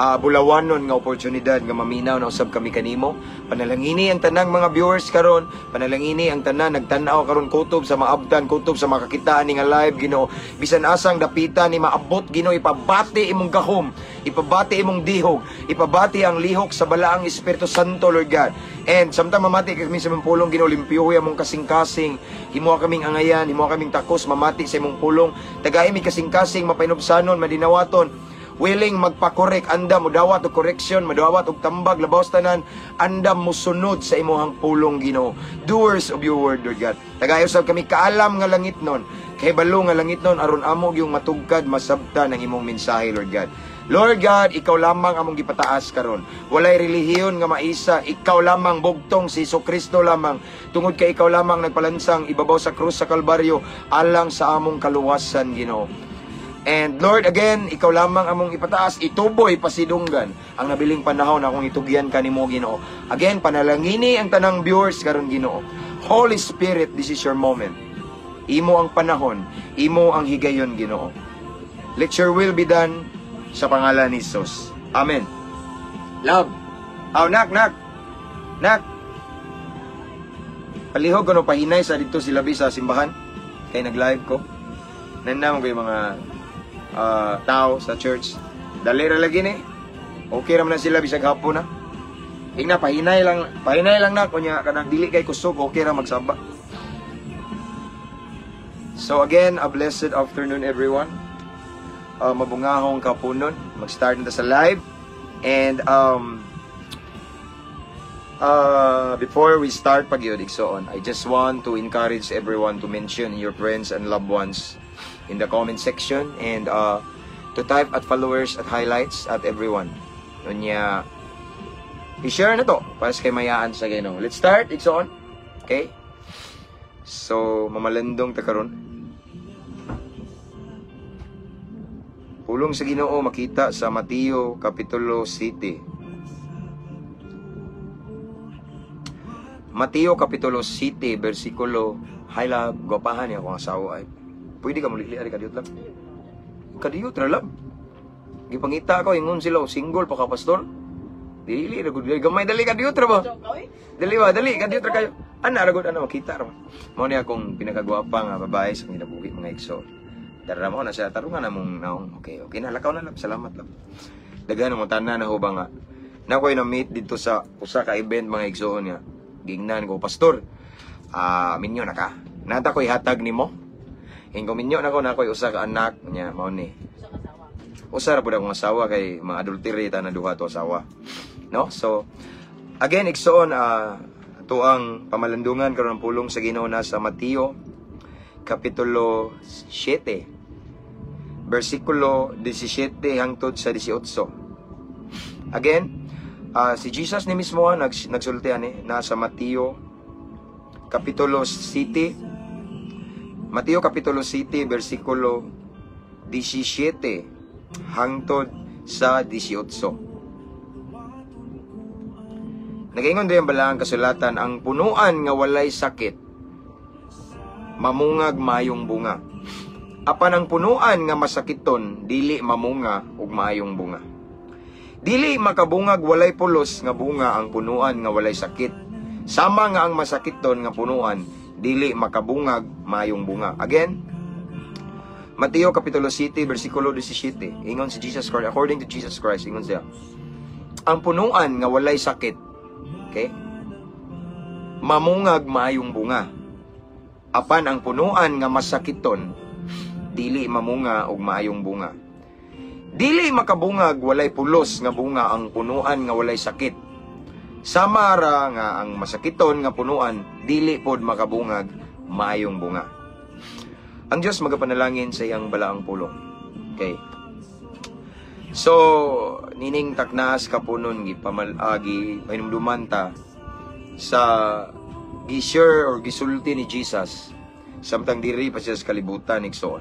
Speaker 2: bulawanon nga oportunidad nga maminaw na usab kami kanimo. Panalangini ang tanang mga viewers karon, panalangini ang tanan nagtan-aw karon, kutob sa maabtan, kutob sa makakita ani nga live, Ginoo. Bisan asang dapita ni maabot, Ginoo, ipabati imong gahom, ipabati imong dihog, ipabati ang lihok sa balaang Espiritu Santo, Lord God. And samtang mamati kami sa imong pulong, Ginoo, limpyuhi among kasing-kasing, himuha kaming angayan, himuha kaming takos mamati sa imong pulong. Tagai mi kasing-kasing mapainubsanon, madinawaton, willing magpa-correct, andam modawat og correction, modawat og tambag, labaw sa tanan, andam mosunod sa imong pulong, Ginoo. Doers of your word, Lord God. Tagay usab kami kaalam nga langit nun, kahibalo nga langit nun, aron amo yung matugkad, masabtan ang imong mensahe, Lord God. Lord God, ikaw lamang among gipataas karon. Walay relihiyon nga maisa, ikaw lamang bugtong si Kristo lamang. Tungod kay ikaw lamang nagpalansang ibabaw sa krus sa Kalbaryo alang sa among kaluwasan, Ginoo. And Lord, again, ikaw lamang among ipataas, ituboy pasidunggan ang nabiling panahon akong itugyan kanimo, Ginoo. Again, panalangini ang tanang viewers karon, Ginoo. Holy Spirit, this is your moment. Imo ang panahon, imo ang higayon, Ginoo. Let your will be done sa pangalan ni Jesus. Amen. Love. Aw, nak, nak. Nak. Palihog ko no pahinay sa dito sila sa simbahan. Kay nag-live ko. Nandam ko yung mga tao sa church. Dali ra lagi ni. Okay ra man na sila bisag hapon na. Ingna pahinay lang na kunya kanang dili kay kusog, okay ra magsaba. So again, a blessed afternoon, everyone. Mabungahong kapunon. Mag-start na ta sa live. And before we start pagyud, igsoon, I just want to encourage everyone to mention your friends and loved ones in the comment section and to type at followers, at highlights, at everyone. Unya, i-share na to para sa kay mayaan sa Ginoo. Let's start, igsoon. Okay? So, mamalandong ta karon. Pulong sa Ginoo makita sa Mateo Kapitulo 7. Mateo Kapitulo 7 versikulo. Hi love, gwapahan niya akong asawa ay. Pwede ka mulili ari kadiyot lang. Kadiyot ra, love. Gipangita ko, ingon sila, "Oh, single pa ka, pastor." Dili ra gud gamay, dali ka diutro ba? Dali ba, dali ka diutro kayo. Ana ra gud, ana makita ra. Mao ni akong pinakagwapa nga babae sa kinabuhi, mga igsoon. Dara mo na siya tarungan na mong naong. Okay na, lakaw na lang. Salamat lang. Daghan mo tanan na ho ba nga. Na ko'y na-meet dito sa usa ka event, mga igsoon, nga. Gingnan ko, "Pastor, ah, minyo na ka. Nata ko'y hatag nimo. Ingo minyo na ko, na ko'y usa ka anak niya, mao ni." Usa ra pud akong asawa kay mga adultery ta na duha to asawa. No? So again, igsoon, tuang pamalandungan karon ang pulong sa Ginoo na sa Mateo kapitulo 7 bersikulo 17 hangtod sa 18. Again, si Jesus ni mismo nagsulti ani nasa Mateo kapitulo 7, Mateo kapitulo 7 bersikulo 17 hangtod sa 18. Nagaingon din ang balaang kasulatan, "Ang punuan nga walay sakit, mamungag mayong bunga. Apan ang punuan nga masakiton, dili mamunga og maayong bunga. Dili makabungag walay pulos nga bunga ang punuan nga walay sakit. Sama nga ang masakiton nga punuan, dili makabungag maayong bunga." Again, Mateo Kapitulo 7, versikulo 17. Ingon si Jesus Christ, according to Jesus Christ, ingon siya, ang punuan nga walay sakit, okay, mamungag maayong bunga. Apan ang punuan nga masakiton, dili mamunga og maayong bunga. Dili makabungag walay pulos nga bunga ang punuan nga walay sakit. Sama ra nga ang masakiton nga punuan, dili pod makabungag maayong bunga." Ang Diyos magapanalangin sa iyang balaang pulong. Okay. So, nining taknas kapunon gipamal agi pahinumduman ta sa gi-share or gisulti ni Jesus samtang diri pa siya sa kalibutan, igsoon.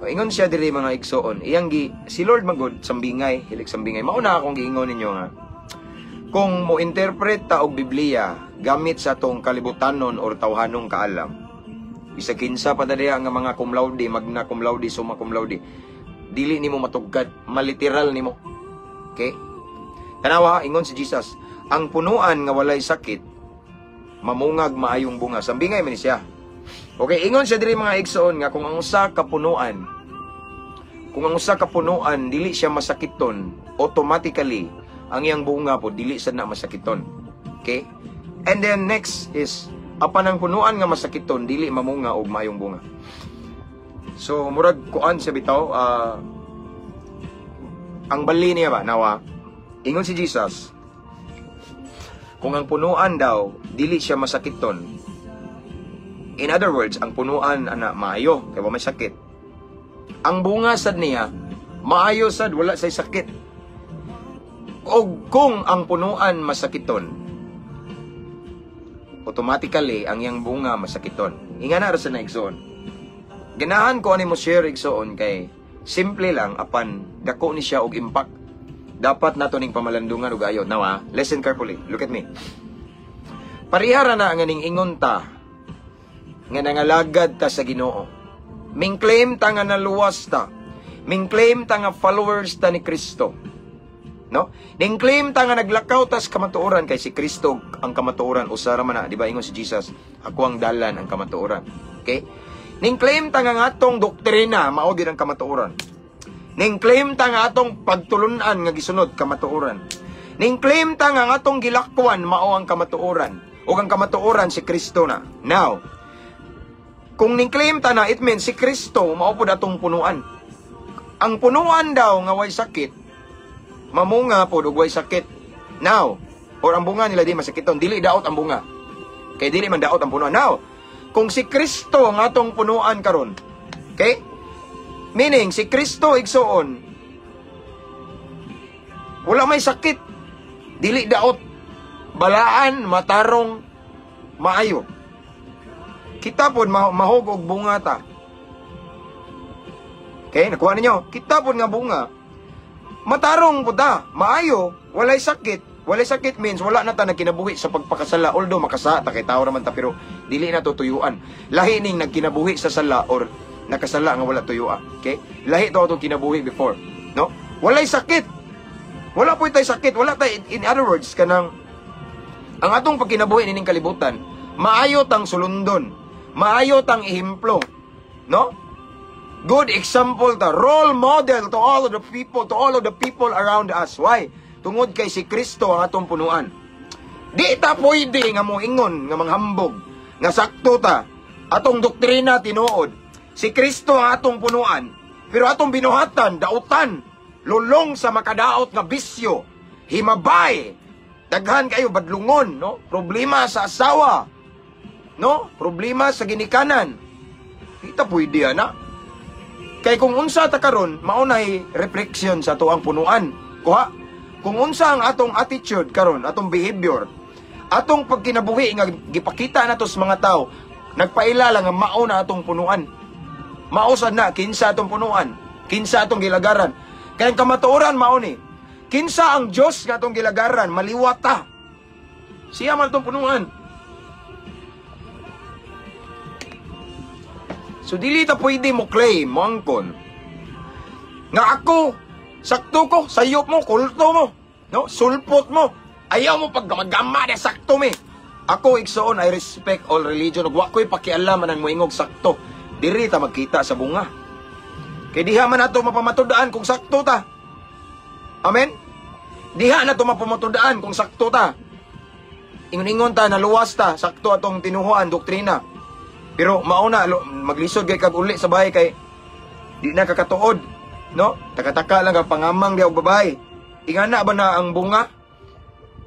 Speaker 2: Ingon siya diri, mga igsoon, iyang gi si Lord magod sambingay, hilik sambingay. Mao na akong giingon ninyo nga kung mo interpret ta og Biblia gamit sa atong kalibutanon or tawhanong kaalam, isa kinsa pa diha nga mga cum laude, magna cum laude, summa cum laude, dili nimo matugkad, maliteral nimo. Okay? Tanawa, ingon si Jesus, ang punuan nga walay sakit, mamungag maayong bunga. Sambingay man ni siya. Okay, ingon siya diri, mga igsoon, nga kung ang usa ka punuan dili siya masakiton, automatically ang iyang bunga po dili sad na masakiton. Okay? And then next is apan ang punuan nga masakiton dili mamunga og maayong bunga. So murag kuan siya bitaw, ang bali niya ba nawa, ingon si Jesus, kung ang punuan daw dili siya masakiton. In other words, ang punuan ana maayo kay wa may sakit. Ang bunga sad niya maayo sad, wala say sakit. Og kung ang punuan masakiton, automatically ang iyang bunga masakiton. Ingana ra sa na, igsoon. Ganahan ko ani mo share, igsoon, kay simple lang apan dako ni siya og impact. Dapat nato ning pamalandungan og ayo. Now ah, listen carefully. Look at me. Parehara na nga ning ingon ta nga nangalagad ta sa Ginoo. Ming claim ta nga naluwas ta. Ming claim ta nga followers ta ni Kristo. No? Ning claim ta nga naglakaw ta sa kamatuoran kay si Kristo ang kamatuoran, usa ra man na, di ba ingon si Jesus, "Ako ang dalan, ang kamatuoran." Okay? Ning claim ta nga atong doktrina mao gyud ang kamatuoran. Ning claim ta nga atong pagtulunan nga gisunod kamatuoran. Ning claim ta nga atong gilakwan mao ang kamatuoran. Ug ang kamatuoran si Kristo na. Now, kung ning claim ta na, it means si Kristo mao pud atong punuan. Ang punuan daw nga way sakit, mamunga pod og way sakit. Now, or ang bunga nila di masakiton, dili daot ang bunga. Kay dili man daot ang punuan. Now, kung si Kristo ang atong punuan karon, okay? Meaning, si Kristo, igsoon, wala may sakit. Dili daot. Balaan, matarong, maayo. Kita pod mahog og bunga ta. Okay, nakuha ninyo? Kita pod nga bunga. Matarong po ta, maayo, walay sakit. Walay sakit means wala na ta nagkinabuhi sa pagpakasala. Although makasa ta kay tao raman ta, pero dili na to tuyuan. Lahi ning nagkinabuhi sa sala or nakasala nga wala tuyua. Okay? Lahi to atong kinabuhi before, no? Walay sakit. Wala po tay sakit, wala tay, in other words, kanang ang atong pagkinabuhi nining kalibutan, maayo tang sulundon, maayo tang ehemplo, no? Good example ta, role model to all of the people, to all of the people around us. Why? Tungod kay si Kristo ang atong punuan. Di ta pwede nga moingon nga manghambog, nga sakto ta, atong doktrina tinuod. Si Kristo ang atong punuan, pero atong binuhatan, dautan, lulong sa makadaot nga bisyo, himabay, daghan kayo badlungon, no? Problema sa asawa, no? Problema sa ginikanan. Di ta pwede ana. Kay kung unsa ta karon, mao nay reflection sa atoang punuan. Kuha, kung unsa ang atong attitude karon, atong behavior, atong pagkinabuhi nga gipakita nato sa mga tao, nagpaila lang nga mao na atong punuan. Mao sad na kinsa atong punuan, kinsa atong gilagaran. Kay ang kamatuoran mao ni, kinsa ang Dios nga atong gilagaran, maliwat ta. Siya man atong punuan. So dili ta pwede mo claim, mo angkon nga ako sakto ko, sayop mo, kulto mo, no? Sulpot mo. Ayaw mo paggamagama na sakto mi. Ako igsoon, I respect all religion ug wa ko'y pakialam ang moingog sakto. Diri ta magkita sa bunga. Kay diha man nato mapamatud-an kung sakto ta. Amen? Diha na to mapamatud-an kung sakto ta. Ingon-ingon ta, naluwas ta, sakto atong tinuhuan, doktrina. Pero mauna, maglisod kay kag uli sa bahay kay di na kakatuod, no? Takataka lang ang pangamang di og babae. Ingana ba na ang bunga?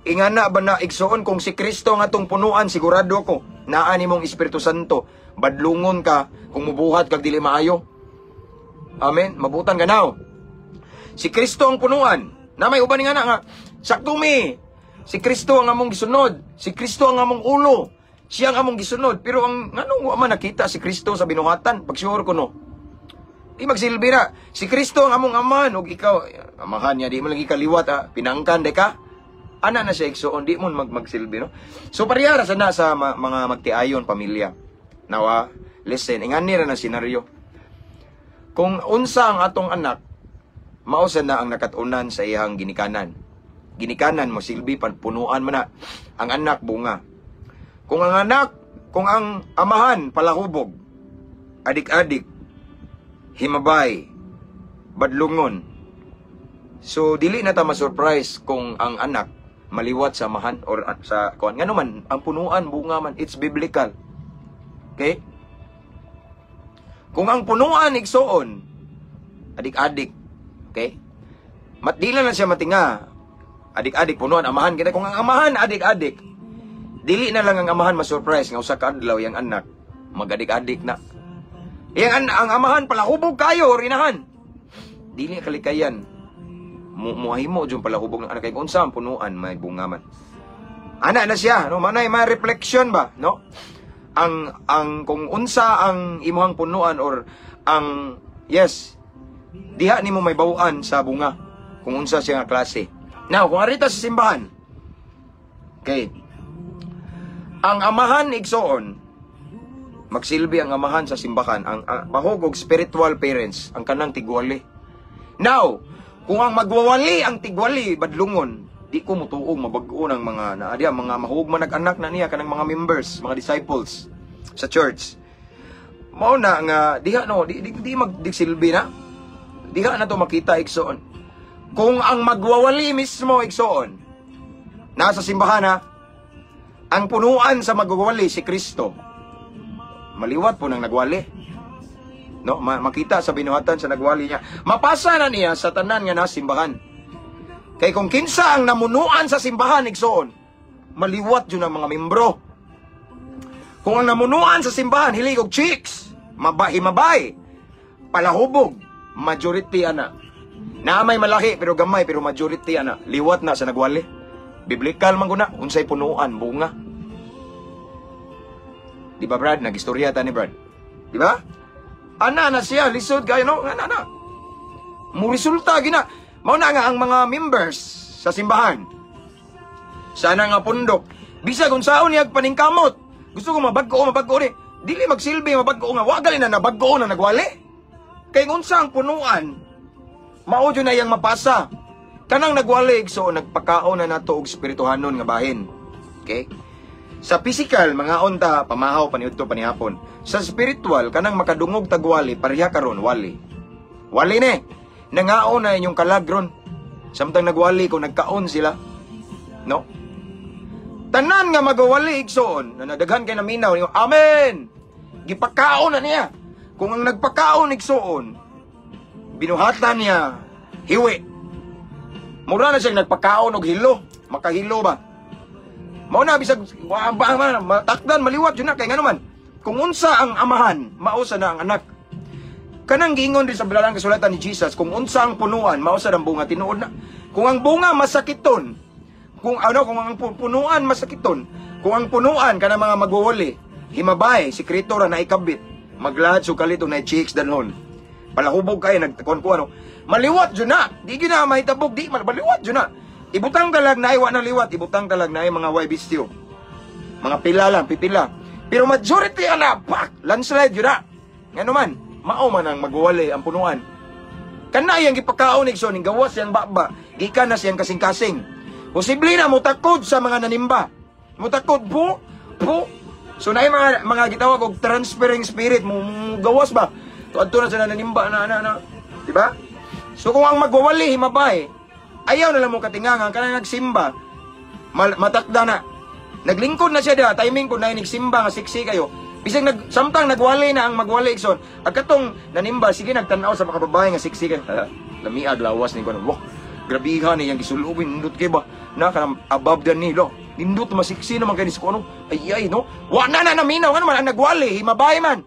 Speaker 2: Ingana ba na igsoon kung si Kristo nga atong punuan, sigurado ko naa nimong Espiritu Santo. Badlungon ka kung mubuhat kag dili maayo. Amen. Mabutan ka now. Si Kristo ang punuan. Na may uban nga na nga sakto mi. Si Kristo ang among gisunod. Si Kristo ang among ulo. Siya ang among gisunod. Pero ang nganong wa man nakita si Kristo sa binuhatan? Pag sure ko no. Di magsilbi ra. Si Kristo ang among amahan ug ikaw amahan niya di mo lagi kaliwat ha. Pinangkan de ka. Ana na siya igsoon, di mo magsilbi no. So pareha ra sana sa mga magtiayon pamilya. Nawa, listen, ingani ra na senaryo. Kung unsa ang atong anak, mao sa na ang nakat-unan sa iyang ginikanan. Ginikanan mo silbi punuan man na ang anak bunga. Kung ang anak, kung ang amahan palahubog, adik-adik, himabay, badlungon. So dili na ta ma-surprise kung ang anak maliwat sa amahan or sa kuan. Ngano man ang punuan bunga man, it's biblical. Okay? Kung ang punuan igsoon, adik-adik, okay? Matdila na siya matinga. Adik-adik punuan amahan kita. Kung ang amahan adik-adik, dili na lang ang amahan ma-surprise nga usa ka adlaw yang anak magadik-adik na. Yang ang amahan palahubog kayo or inahan. Dili kalikayan. Muhimo jud palahubog ng anak kay unsa ang punuan may bunga man. Ana na siya, no? Manay may reflection ba, no? Ang kung unsa ang imuhang punuan or ang yes, diha nimo may bawaan sa bunga kung unsa siya nga klase. Now, kung arita sa simbahan, okay, ang amahan igsoon, magsilbi ang amahan sa simbahan, ang bahog og spiritual parents, ang kanang tigwali. Now, kung ang magwawali ang tigwali badlungon, di ko mutuog mabag-o ng mga naadya, mga mahug man nag-anak na niya kanang mga members, mga disciples sa church. Mao na nga diha no, di magsilbi na. Diha na to makita igsoon. Kung ang magwawali mismo igsoon nasa simbahan ha, ang punuan sa magwawali si Kristo. Maliwat po nang nagwali. No, makita sa binuhatan sa nagwali niya. Mapasa na niya sa tanan nga nasimbahan. Kay kung kinsa ang namunuan sa simbahan igsoon, maliwat yun ang mga membro. Kung ang namunuan sa simbahan hilig og chicks, mabay, palahubog, majority ana. Na may malaki pero gamay pero majority ana, liwat na sa nagwali. Biblical man guna, unsay punuan bunga. Di ba Brad, nagistorya ta ni Brad? Di ba? Ana na siya, lisod kayo no, ana na. Mo resulta gina. Mao na nga ang mga members sa simbahan. Sana nga pundok. Bisag unsaon niya paningkamot. Gusto ko mabag-o ni. Dili magsilbi mabag-o nga wa gali na nabag-o na nagwali. Kay unsa ang punuan, mao jud na iyang mapasa. Kanang nagwali, so nagpakaon na nato og spirituhanon nga bahin. Okay? Sa physical, mangaon ta pamahaw, paniudto, panihapon. Sa spiritual, kanang makadungog tagwali, pareha karon wali. Wali ne. Nangaon na inyong kalag ron. Samtang nagwali kung nagkaon sila. No? Tanan nga magawali, igsoon, na nadaghan kay naminaw, ninyo, "Amen!" Gipakaon na niya. Kung ang nagpakaon, igsoon, binuhatan niya, hiwi. Mura na siya nagpakaon og hilo. Makahilo ba? Mao na bisag wa ba man matakdan, maliwat yun na kay ngano man. Kung unsa ang amahan, mao sa na ang anak. Kanang giingon din sa Balaang Kasulatan ni Jesus, kung unsa ang punuan, mao sa ang bunga, tinuod na. Kung ang bunga masakiton, kung ano, kung ang punuan masakiton, kung ang punuan kana mga magwawali, himabay, sikreto ra na ikabit, maglahad so kalito na chicks danhon. Palahubog kay nagtakon ko ano, maliwat jud na. Di gyud na mahitabog, di maliwat jud na. Ibutang kalag na wa na liwat, ibutang kalag na mga way bistyo. Mga pila lang, pipila. Pero majority ana, pak, landslide jud na. Ngano man, mao man ang magwali ang punuan. Kana iyang gipakaon, igsoon, ning gawas siyang baba, gikan na siyang kasing-kasing. Posible na mutakod sa mga nanimba. Mutakod po, po. So naay mga gitawag og transferring spirit mo, gawas ba? To adto na sa nanimba na na na. Di ba? So kung ang magwawali himabay, ayaw na lang mo katingangan kanang nagsimba. Matakda na. Naglingkod na siya da, timing ko na nagsimba nga siksi kayo. Bisag nag samtang nagwali na ang magwali, igsoon, ag katong nanimba sige nagtan-aw sa mga babae nga siksi kayo. Lamiag lawas ni ko. Wah, grabihan ni yang gisulubin, nindot kay ba? Na kanang above than nilo. Nindot masiksi naman kay ni ano. Ay ay no. Wa na na naminaw, ngano man ang nagwali himabay man.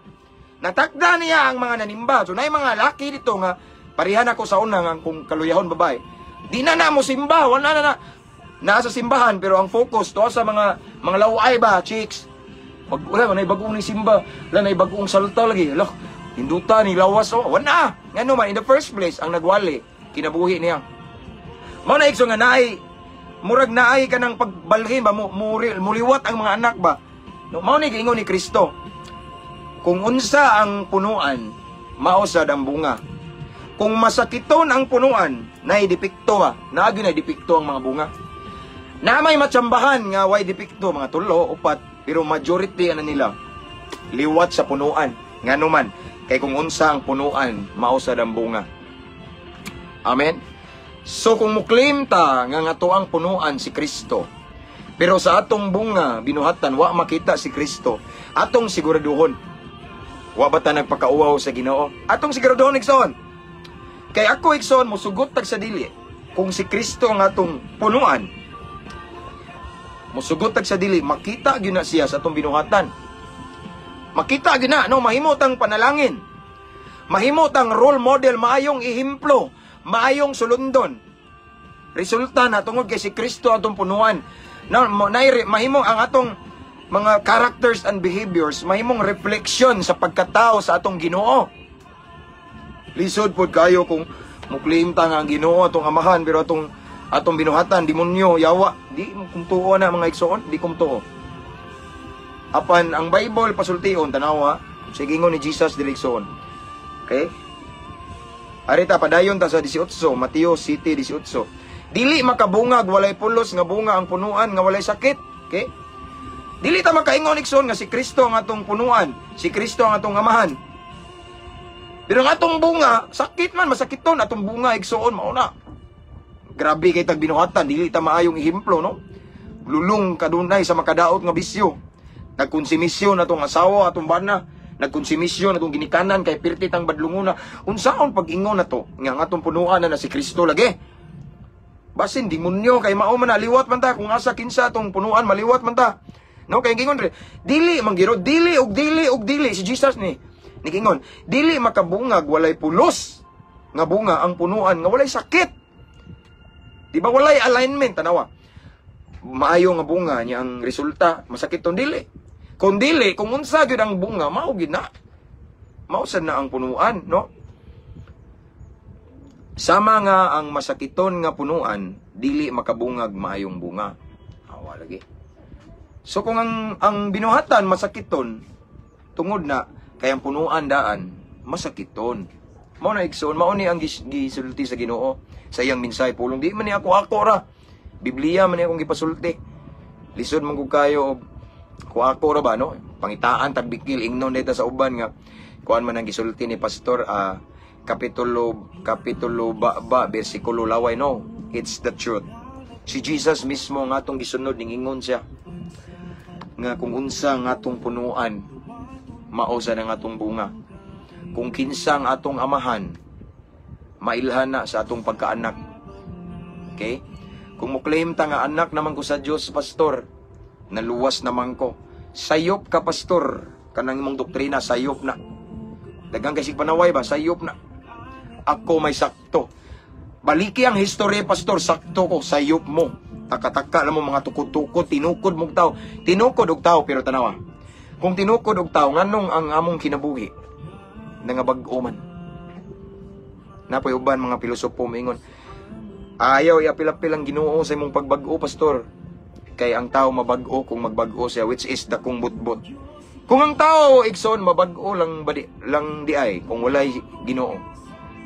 Speaker 2: Natakda niya ang mga nanimba. So naay mga laki dito nga parehan ako sa una nga kung kaluyahon babae. Di na na mo simba, wala na na. Nasa simbahan pero ang focus to sa mga laway ba, chicks. Pag wala man ay bagong ni simba, wala na bagong salta lagi. Ala, hinduta ni lawas oh. Wala. Ngano man in the first place ang nagwali kinabuhi niya. Mao na, igsoon, nga naay murag naay kanang pagbalhin ba mo muliwat ang mga anak ba. No, mao ni giingon ni Kristo. Kung unsa ang punuan, mao sad ang bunga. Kung masakiton ang punuan, naay depekto ba? Naagi na depekto ang mga bunga. Na may matsambahan nga way depekto, mga tulo, upat, pero majority ana nila liwat sa punuan. Ngano man, kay kung unsa ang punuan, mao sad ang bunga. Amen. So kung mo-claim ta nga nga ang punuan si Kristo, pero sa atong bunga binuhatan wa makita si Kristo, atong siguraduhon. Wa ba ta nagpakauwaw sa Ginoo? Atong siguraduhon, igsoon. Kay ako, igsoon, musugot tag sa dili. Kung si Kristo ang atong punuan, musugot tag sa dili, makita gyud na siya sa atong binuhatan. Makita gyud na, no, mahimo tang panalangin. Mahimo tang role model, maayong ehemplo, maayong sulundon. Resulta na tungod kay si Kristo atong punuan. Na, mahimo ang atong mga characters and behaviors, mahimong reflection sa pagkatao sa atong Ginoo. Lisod pod kayo kung mo-claim ta nga ang Ginoo atong amahan pero atong binuhatan demonyo, yawa. Di kung tuo na, mga igsoon, di kung tuo. Apan ang Bible pasultion, tanawa, sa gingon ni Jesus diri, igsoon. Okay? Arita padayon ta sa 18, Mateo 7:18. Dili makabungag walay pulos nga bunga ang punuan nga walay sakit. Okay? Dili ta makaingon, igsoon, nga si Kristo ang atong punuan, si Kristo ang atong amahan. Pero ang atong bunga, sakit man, masakiton atong bunga, igsoon, mao na. Grabe kay tag binuhatan, dili ta maayong ehemplo, no? Lulong kadunay sa makadaot nga bisyo. Nagkonsumisyon atong asawa, atong bana, nagkonsumisyon atong ginikanan kay pirti tang badlungona. Unsaon pag-ingon na to nga ang atong punuan na, na si Kristo lagi? Basin demonyo kay mao man na, liwat man ta kung asa kinsa atong punuan, maliwat man ta. No, kay gingon re, dili manggiro, dili og dili og dili si Jesus ni. Nigingon, dili makabungag walay pulos nga bunga ang punuan nga walay sakit. Di ba walay alignment, tanawa. Maayo nga bunga niya ang resulta, masakit tong dili. Kung dili, kung unsa gyud ang bunga, mao gyud na. Mao sad na ang punuan, no? Sama nga ang masakiton nga punuan, dili makabungag maayong bunga. Awa lagi. So kung ang binuhatan masakiton, tungod na kay ang punuan daan masakiton. Mao na, igsoon, mao ni ang gisulti sa Ginoo sa iyang mensahe pulong. Di man ni ako ako ra. Biblia man ni akong gipasulti. Lisod man gud kayo og ku ako ra ba, no? Pangitaan tagbikil, ingnon dito sa uban nga kuan man ang gisulti ni pastor, kapitulo kapitulo ba ba bersikulo laway. No, it's the truth. Si Jesus mismo nga atong gisunod, ningingon siya nga kung unsa nga atong punuan, mao sa ang atong bunga. Kung kinsa ang atong amahan, mailhan na sa atong pagkaanak. Okay, kung mo-claim ta nga anak naman ko sa Dios, pastor, naluwas naman ko, sayop ka, pastor. Kanang imong doktrina, sayop na. Daghang kay sig panaway ba, sayop na. Ako may sakto. Baliki ang history, pastor, sakto ko, sayop mo. Taka-taka lang mo mga tukod-tukod, tinukod mong tao. Tinukod og tao, pero tanawa. Kung tinukod og tao, nganong ang among kinabuhi nangabag-o man? Napoy uban mga pilosopo moingon, ayaw iapil-apil ang Ginoo sa imong pagbag-o, pastor. Kay ang tao mabag-o kung magbag-o siya, which is dakong butbot. Kung ang tao, igsoon, mabag-o lang badi, lang di ay kung walay Ginoo.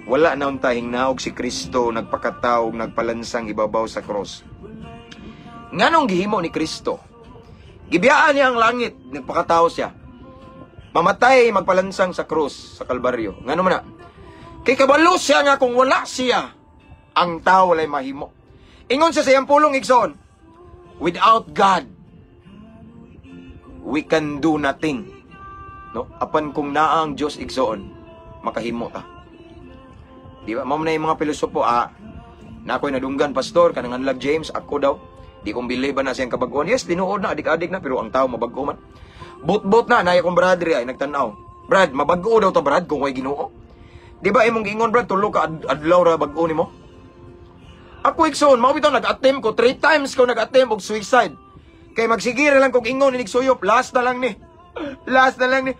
Speaker 2: Wala na unta hingnaog si Kristo, nagpakatao, nagpalansang ibabaw sa cross. Nganong gihimo ni Kristo? Gibiyaan niya ang langit, nagpakatao siya. Mamatay, magpalansang sa cross, sa Kalbaryo. Ngano man na? Kay kabalo siya nga kung wala siya, ang tao walay mahimo. Ingon siya sa iyang pulong, igsoon, without God, we can do nothing. No? Apan kung naa ang Dios, igsoon, makahimo ta. Di ba? Mao na yung mga pilosopo, na ako'y nadunggan, pastor, kanang anlag James, ako daw, di kong believe ba na siyang kabag-on. Yes, tinuod na, adik-adik na, pero ang tao mabag-o man. Bot-bot na, naya kong brother ay nagtanaw. Brad, mabag-o daw ta, Brad, kung way Ginoo. Di ba imong giingon, Brad, tulo ka adlaw ra bag-o nimo? Ako, igsoon, mao bitaw nag-attempt ko, three times ko nag-attempt og suicide. Kay magsigir lang kog ingon inig suyop, last na lang ni. Last na lang ni.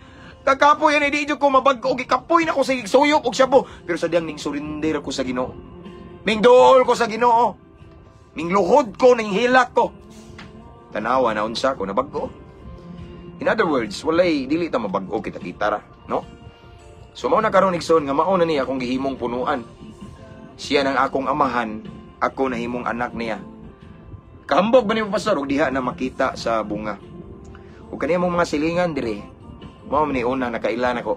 Speaker 2: Kakapoy yan, hindi ko mabag-o, gikapoy na ko sa suyop og shabu. Pero sa diyang ning surrender ko sa Ginoo. Ming duol ko sa Ginoo. Ming luhod ko, ning hilak ko. Tanawa na unsa ko, nabag-o. In other words, walay dili ta mabag-o kita-kita ra, no? So mao na karon, igsoon, nga mao na ni akong gihimong punuan. Siya nang akong amahan, ako nahimong anak niya. Kahambog ba nimo, pastor, og diha na makita sa bunga. Ug kaniya mong mga silingan dire, mao man ni una nakailan ako.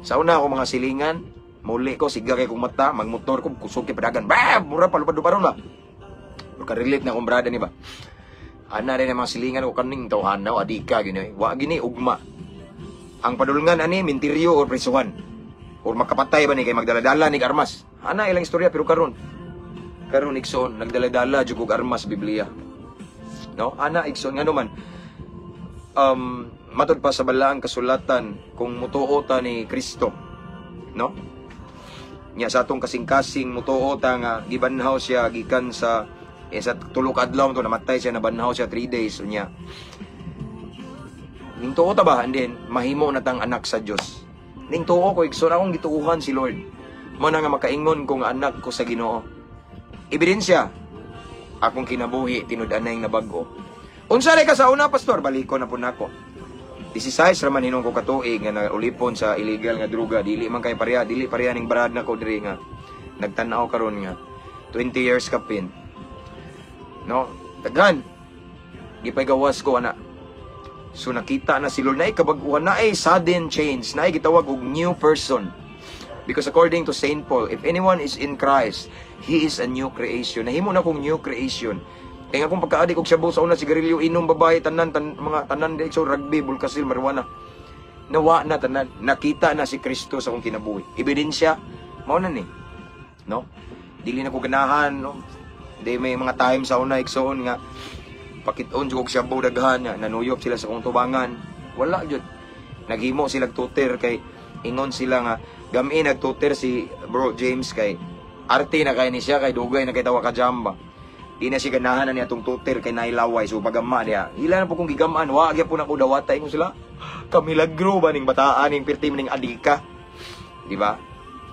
Speaker 2: Sa una ako mga silingan, muli ko siga kay kong mata, magmotor ko, kusog kay padagan. Bam! Mura palupad-luparon ba? Pero ka-relate na akong brada ni ba. Ana rin ang mga silingan ko kaning tawhanaw, adika gini. Wa gini ugma. Ang padulngan ani minteryo or prisuhan. Or makapatay ba ni kay magdala-dala ni armas. Ana ilang istorya, pero karon karon, igsoon, nagdala-dala jud og armas Biblia. No? Ana, igsoon, ngano man matod pa sa balaang kasulatan, kung mutuo ta ni Kristo, no? Nya sa atong kasing-kasing mutuo ta nga gibanhaw siya gikan sa sa tulo ka adlaw to namatay siya, nabanhaw siya 3 days unya. Ning tuo ta ba, and then mahimo na tang anak sa Dios. Ning tuo ko, igsoon, akong gituohan si Lord. Mo na nga makaingon ko nga anak ko sa Ginoo. Ebidensya, akong kinabuhi tinud-anay nabag-o. Unsa ray ka sa una, pastor? Baliko na po nako. 16 raman hinuon ko katuig nga naulipon sa illegal nga droga. Dili man kay pareha, dili pareha ning brad nako diri nga nagtan-aw karon nga 20 years kapin. No, daghan. Gipay-gawas ko ana. So nakita na si Lord na kabag-uhan na ay sudden change, na ay gitawag og new person. Because according to St. Paul, if anyone is in Christ, he is a new creation. Nahimo na kong new creation. Kaya nga kung pagka-adik og shabu sa una, sigarilyo, inom, babae, tanan, mga tanan, so rugby, bulkasil, marijuana. Nawa na tanan. Nakita na si Kristo sa akong kinabuhi. Ebidensya, mao na ni. No? Dili na ko ganahan, no? Di may mga time sa una, igsoon, nga pakit-on jud og shabu daghan nga nanuyop sila sa akong tubangan. Wala jud. Naghimo sila tuter kay ingon sila nga gami nagtuter si Bro James kay arte na kay ni siya kay dugay na kay tawa ka jamba. Di na siya ganahan na niya atong tuter kay nailaway, so pagama niya. Ila na po kong gigamaan, wa gyud po na ko dawata, ingon sila. Kamilagro ba ning bataan ning pirti ning adika. Di ba?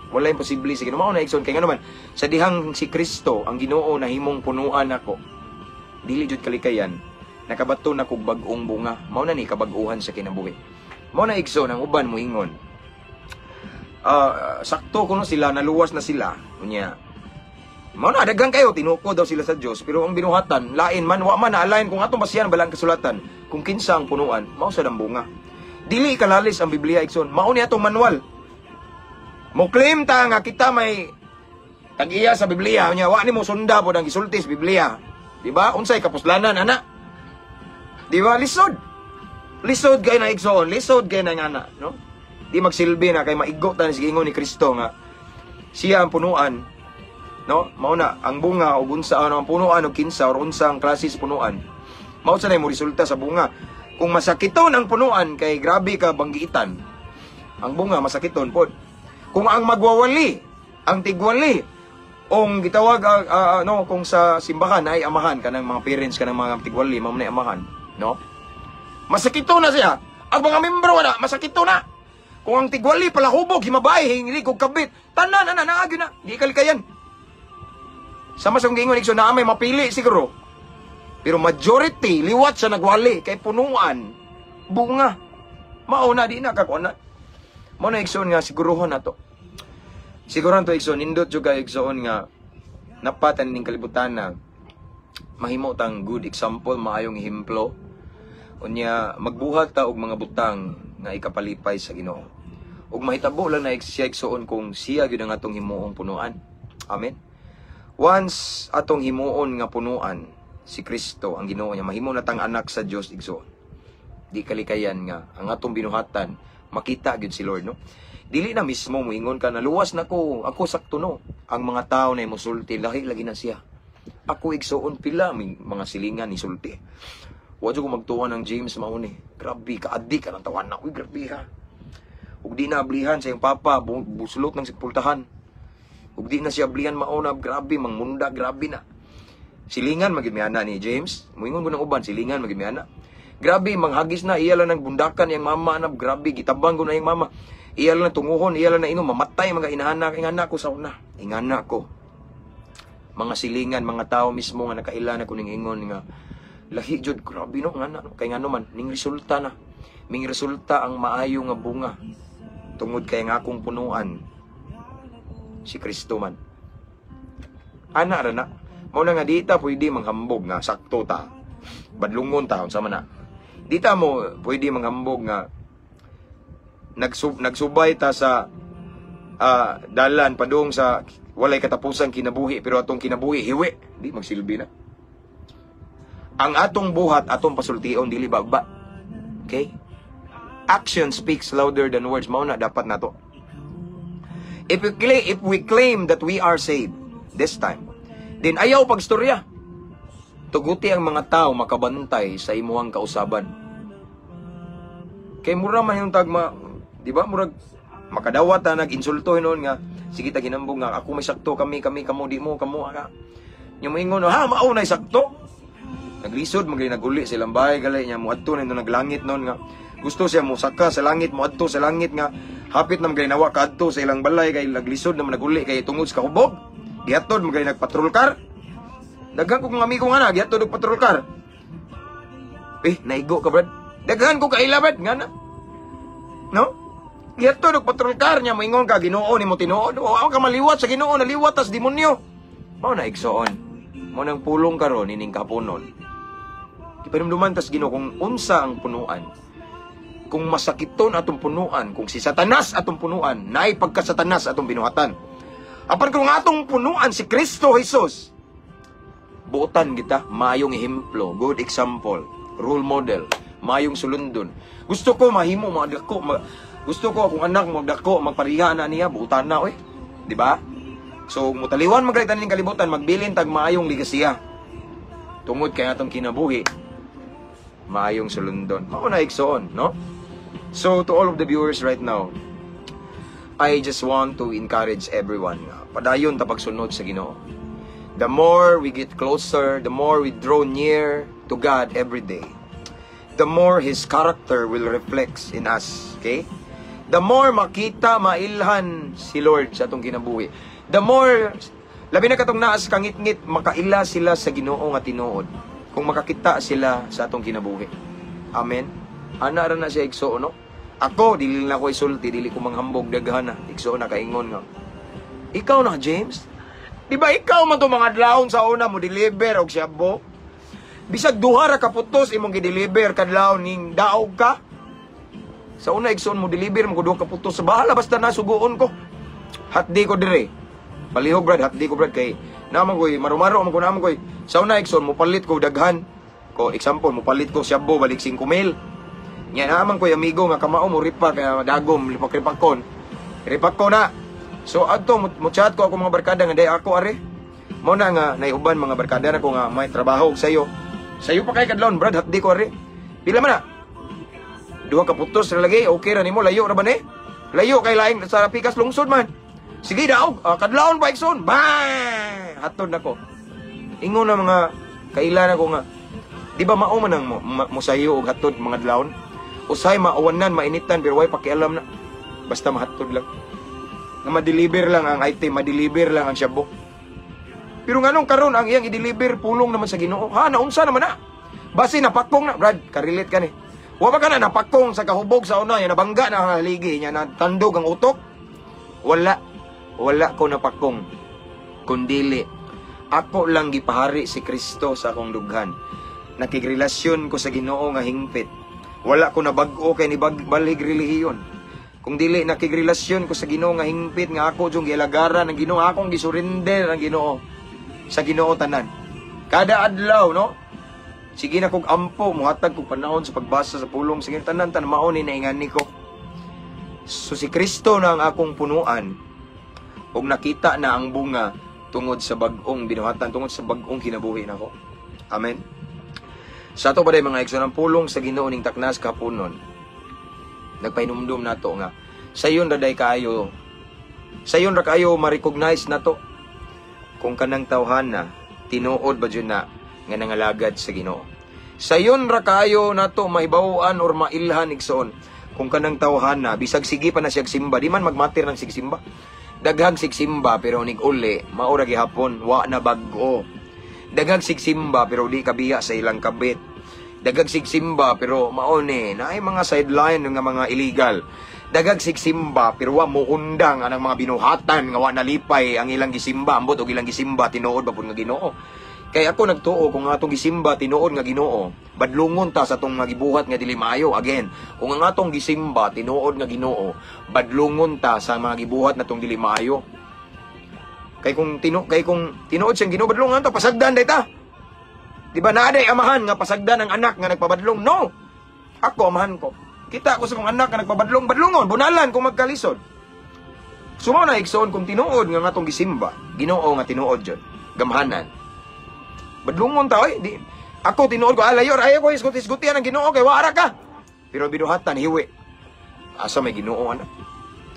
Speaker 2: Wala imposible sa Ginoo. Mao na, igsoon, kay ngano man sa dihang si Kristo ang Ginoo nahimong punuan nako. Dili jud kalikayan nakabato na kog bag-ong bunga. Mao na ni kabag-uhan sa kinabuhi. Mao na, igsoon, ang uban moingon. Sakto kuno sila, naluwas na sila. Unya mao na, daghan kayo tinuko daw sila sa Dios, pero ang binuhatan lain man, wa man na align. Kung atong basihan balang kasulatan kung kinsa ang punuan, mao sad ang bunga. Dili kalalis ang Biblia, igsoon. Mao ni atong manual. Mo claim ta nga kita may tag-iya sa Biblia, unya wa nimo sunda pod ang gisulti sa Biblia. Di ba? Unsay kapuslanan ana? Di ba? Lisod. Lisod kay na, igsoon, lisod kay na nga na, no? Di magsilbi na kay maigo ta ni ingon ni Kristo nga siya ang punuan, no? Mao na ang bunga ug unsa ano ang punuan og kinsa or unsa ang klase sa punuan. Mao sa mo resulta sa bunga. Kung masakiton ang punuan kay grabe ka banggiitan, ang bunga masakiton pod. Kung ang magwawali, ang tigwali, ong gitawag no, kung sa simbahan ay amahan kanang mga parents kanang mga tigwali, mao na amahan, no? Masakito na siya. Ang mga membro na, masakito na. Kung ang tigwali palahubog, himabay, hingilig og kabit, tanan ana naagi na, di kalikayan. Sama sa giingon, igsoon, naa may mapili siguro. Pero majority liwat sa nagwali kay punuan bunga. Mao na, di na kakuan na. Mao na, igsoon, nga siguruhon nato. Siguruhon to, igsoon, nindot jud kay, igsoon, nga napatan ning kalibutan na mahimo tang good example, maayong ehemplo. Unya magbuhat ta og mga butang nga ikapalipay sa Ginoo. Ug mahitabo lang na siya, igsoon, kung siya gyud ang atong himuong punuan. Amen. Once atong himuon nga punuan si Kristo ang Ginoo niya, mahimo na tang anak sa Dios, igsoon. Di kalikayan nga ang atong binuhatan makita gyud si Lord, no? Dili na mismo moingon ka, "Naluwas na ko, ako sakto," no? Ang mga tao na mosulti, "Lahi lagi na siya." Ako, igsoon, pila may mga silingan ni sulti. Wa jud ko magtuwa ng James mauni. Grabe ka adik ka ng tawan na. Uy, grabe ha. Ug di na ablihan sa iyang papa, buslot ng sepultahan. Ug di na siya ablihan mauna, grabe mangmunda, grabe na. Silingan magid mi ana ni James. Moingon ko ng uban, silingan magid mi ana. Grabe manghagis na, iya lang ng bundakan yang mama na, grabe gitabang ko na yung mama. Iya lang tunguhon, iya lang na inom, mamatay mga inahanak, ingana ko sa una. Ingana ko. Mga silingan, mga tao mismo nga nakaila na kuning ingon nga lahi jud, grabe no ngana no. Kay ngano man ning resulta na. Ming resulta ang maayo nga bunga tungod kay nga akong punuan si Kristo man. Ana ra na. Mao na nga di ta pwede manghambog nga sakto ta. Badlungon ta unsa man na. Di ta mo pwede manghambog nga nagsubay ta sa dalan padung sa walay katapusang kinabuhi pero atong kinabuhi hiwi, di magsilbi na. Ang atong buhat atong pasultion, dili ba? Okay? Action speaks louder than words. Mao na dapat nato. If we claim that we are saved this time, then ayaw pagstorya. Tuguti ang mga tao makabantay sa imuhang kausaban. Kay mura man yung tagma, di ba? Murag makadawat ta nag-insulto hinuon nga sige ta ginambog nga ako may sakto, kami kami kamo di mo kamo ka. Nya moingon, "Ha, mao na sakto." Naglisod magli naguli silang bahay gali niya moadto na naglangit noon nga gusto siya mosaka sa langit, moadto sa langit nga hapit na magali nawa kaadto sa ilang balay kay naglisod na man naguli kay tungod sa kahubog. Gihatod magali nagpatrol car. Daghan ko kong amigo nga na gihatod og patrol car. Eh, naigo ka, brad. Daghan ko kaila, brad, nga na. No? Gihatod og patrol car niya moingon ka Ginoo nimo tinuod. O ako ka maliwat sa Ginoo, naliwat tas demonyo. Mao na, igsoon. Mao nang pulong karon ining kapunon. Ipanumduman tas Ginoo kung unsa ang punuan. Kung masakiton atong punuan, kung si Satanas atong punuan, naay pagka Satanas atong binuhatan. Apan kung atong punuan si Kristo Jesus, buotan kita, maayong ehemplo, good example, role model, maayong sulundon. Gusto ko mahimo magdako, gusto ko akong anak magdako, magpariha na niya, buotan na oy. Di ba? So mutaliwan magalitan ning kalibutan, magbilin tag maayong ligasiya. Tungod kay atong kinabuhi, maayong sulundon. Mao na, igsoon, no? So to all of the viewers right now, I just want to encourage everyone nga padayon ta pagsunod sa Ginoo. The more we get closer, the more we draw near to God every day, the more His character will reflect in us. Okay? The more makita, mailhan si Lord sa atong kinabuhi. The more, labi na katong naa sa kangitngit, makaila sila sa Ginoo nga tinuod kung makakita sila sa atong kinabuhi. Amen. Ana ra na siya, igsoon, no? Ako, dili na ko isulti, dili ko manghambog daghan na. Igsuon na kaingon nga, "Ikaw na, James? Di ba ikaw man to mga adlawon sa una mo deliver og shabu? Bisag duha ra ka putos imong gi-deliver kadlawon ning daog ka. Sa una, igsoon, mo deliver mo duha ka putos sa bahala, basta nasuguon ko. Hatdi ko dire. Palihog, brad, hatdi ko, brad, kay naman koy marumaro man ko naman koy. Sa una, igsoon, mo palit ko daghan. Ko example, mo palit ko shabu balik 5 mil. Nya naman koy amigo nga kamao mo ripa kaya dagom lipak-ripakon. Ripak ko na. So adto mo chat ko ako mga barkada nga day ako are. Mo na nga naiuban mga barkada na ko nga may trabaho sayo. Sayo pa kay kadlawon, brad, hatdi ko are. Pila man na? Duha ka putos ra lagi, okay ra nimo, layo ra ba ni? Layo kay laing sa pikas lungsod man. Sige daw, kadlawon pa, igsoon. Bang! Hatod nako. Ingon na mga kailan ako nga, di ba mao man ang mo sayo og hatod mga adlawon? Usahay maawanan, mainitan, pero way pakialam na. Basta mahatod lang. Nga ma-deliver lang ang item, ma-deliver lang ang shabu. Pero nganong karon ang iyang i-deliver pulong naman sa Ginoo? Ha, naunsa naman na? Basi napakong na, Brad, ka-relate ka ni. Wa ba ka na napakong sa kahubog sa una, yan nabangga na ang haligi, niya natandog ang utok? Wala. Wala ko napakong. Kundili, ako lang gipahari si Kristo sa akong dughan. Nakigrelasyon ko sa Ginoo nga hingpit. Wala ko nabag-o kay ni balhig relihiyon. Kung dili, nakigrelasyon ko sa Ginoo nga hingpit nga ako jung gialagaran ng Ginoo, akong gisurrender ang Ginoo sa Ginoo tanan. Kada adlaw, no? Sige na kog ampo, muhatag kog panahon sa pagbasa sa pulong sige tanan tan mao ni naingani ko. So si Kristo na ang akong punuan ug nakita na ang bunga tungod sa bag-ong binuhatan, tungod sa bag-ong kinabuhi nako. Amen. Sa ato pa day, mga igsoon, ang pulong sa Ginoo ning taknas kapunon. Nagpahinumdum nato nga sayon ra day kaayo, sayon ra kaayo ma-recognize nato kung kanang tawhana tinuod ba jud na nga nangalagad sa Ginoo. Sayon ra kaayo nato mahibaw-an or mailhan, igsoon, kung kanang tawhana bisag sige pa na siya simba, di man magmatir ng sigsimba. Daghang sigsimba pero nig uli mao ra gihapon, wa na bag-o. Daghang sigsimba pero di kabiya sa ilang kabit. Daghang sigsimba pero mao ni naay mga sideline nga mga illegal. Daghang sigsimba pero wa moundang anang mga binuhatan nga wa nalipay ang ilang gisimba, ambot og ilang gisimba tinuod ba pud nga Ginoo. Kay ako nagtuo, kung ang atong gisimba tinuod nga Ginoo, badlungon ta sa atong mga gibuhat nga dili maayo. Again, kung ang atong gisimba tinuod nga Ginoo, badlungon ta sa mga gibuhat natong dili maayo. Kay kung tinuod siyang Ginoo, badlungon ta, pasagdan day ta. Di ba naa day amahan nga pasagdan ang anak nga nagpabadlong? No. Ako, amahan ko. Kita ko sa kong anak nga nagpabadlong, badlungon, bunalan kung magkalisod. So mao na, igsoon, kung tinuod nga atong gisimba, Ginoo nga tinuod jud, gamhanan. Badlungon ta oy, di ako tinuod ko alayo, ayaw ko isgut-isgutian ang Ginoo kay wara ka. Pero binuhatan hiwi. Asa may Ginoo ana?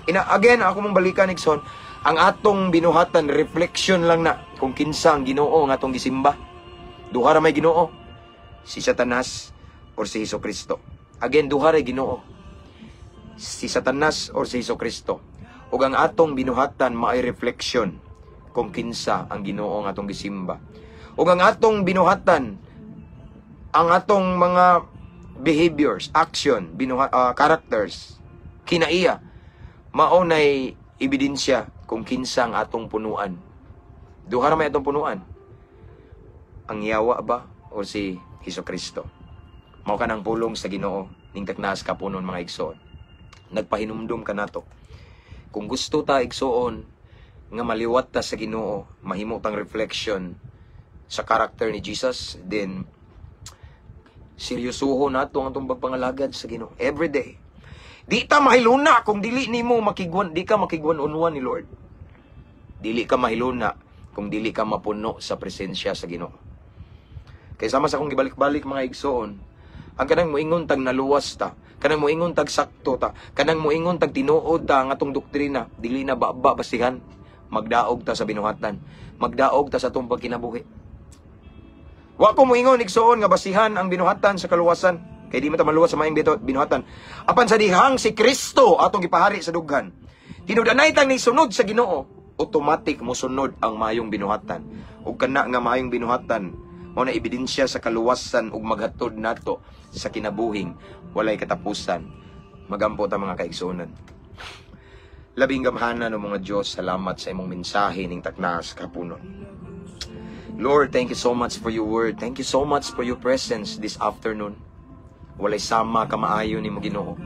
Speaker 2: Ina again ako mong balikan, igsoon, ang atong binuhatan reflection lang na kung kinsa ang Ginoo nga atong gisimba. Duha ra may Ginoo. Si Satanas or si Hesus Kristo. Again, duha ra Ginoo. Si Satanas or si Hesus Kristo. Ug ang atong binuhatan maay reflection kung kinsa ang Ginoo nga atong gisimba. Ug ang atong binuhatan, ang atong mga behaviors, action, characters, kinaiya, mao nay ebidensya kung kinsa ang atong punuan. Duha ra may atong punuan. Ang yawa ba o si Hesus Kristo? Mao kanang pulong sa Ginoo ning taknas kapunon, mga igsoon. Nagpahinumdum kanato. Kung gusto ta, igsoon, nga maliwat ta sa Ginoo, mahimo tang reflection sa character ni Jesus, then seryosoho nato ang atong pagpangalagad sa Ginoo every day. Di ta mahiluna kung dili nimo makigwan, di ka makigwan on one ni Lord. Dili ka mahiluna kung dili ka mapuno sa presensya sa Ginoo. Kay sama sa akong gibalik-balik, mga igsoon, ang kanang moingon tag naluwas ta, kanang moingon tag sakto ta, kanang moingon tag tinuod ta ang atong doktrina, dili na ba basihan. Magdaog ta sa binuhatan, magdaog ta sa atong pagkinabuhi. Wa ko moingon, igsoon, nga basihan ang binuhatan sa kaluwasan. Kay di man ta maluwas sa maayong binuhatan. Apan sa dihang si Kristo atong gipahari sa dughan, tinud-anay tang nisunod sa Ginoo, automatic mosunod ang maayong binuhatan. Ug kana nga maayong binuhatan mao na ebidensya sa kaluwasan ug maghatod nato sa kinabuhing walay katapusan. Magampo ta, mga kaigsuonan. Labing gamhanan nga Diyos, salamat sa imong mensahe ning takna sa kahaponon. Lord, thank you so much for your word. Thank you so much for your presence this afternoon. Walay sama kamaayo nimo, Ginoo.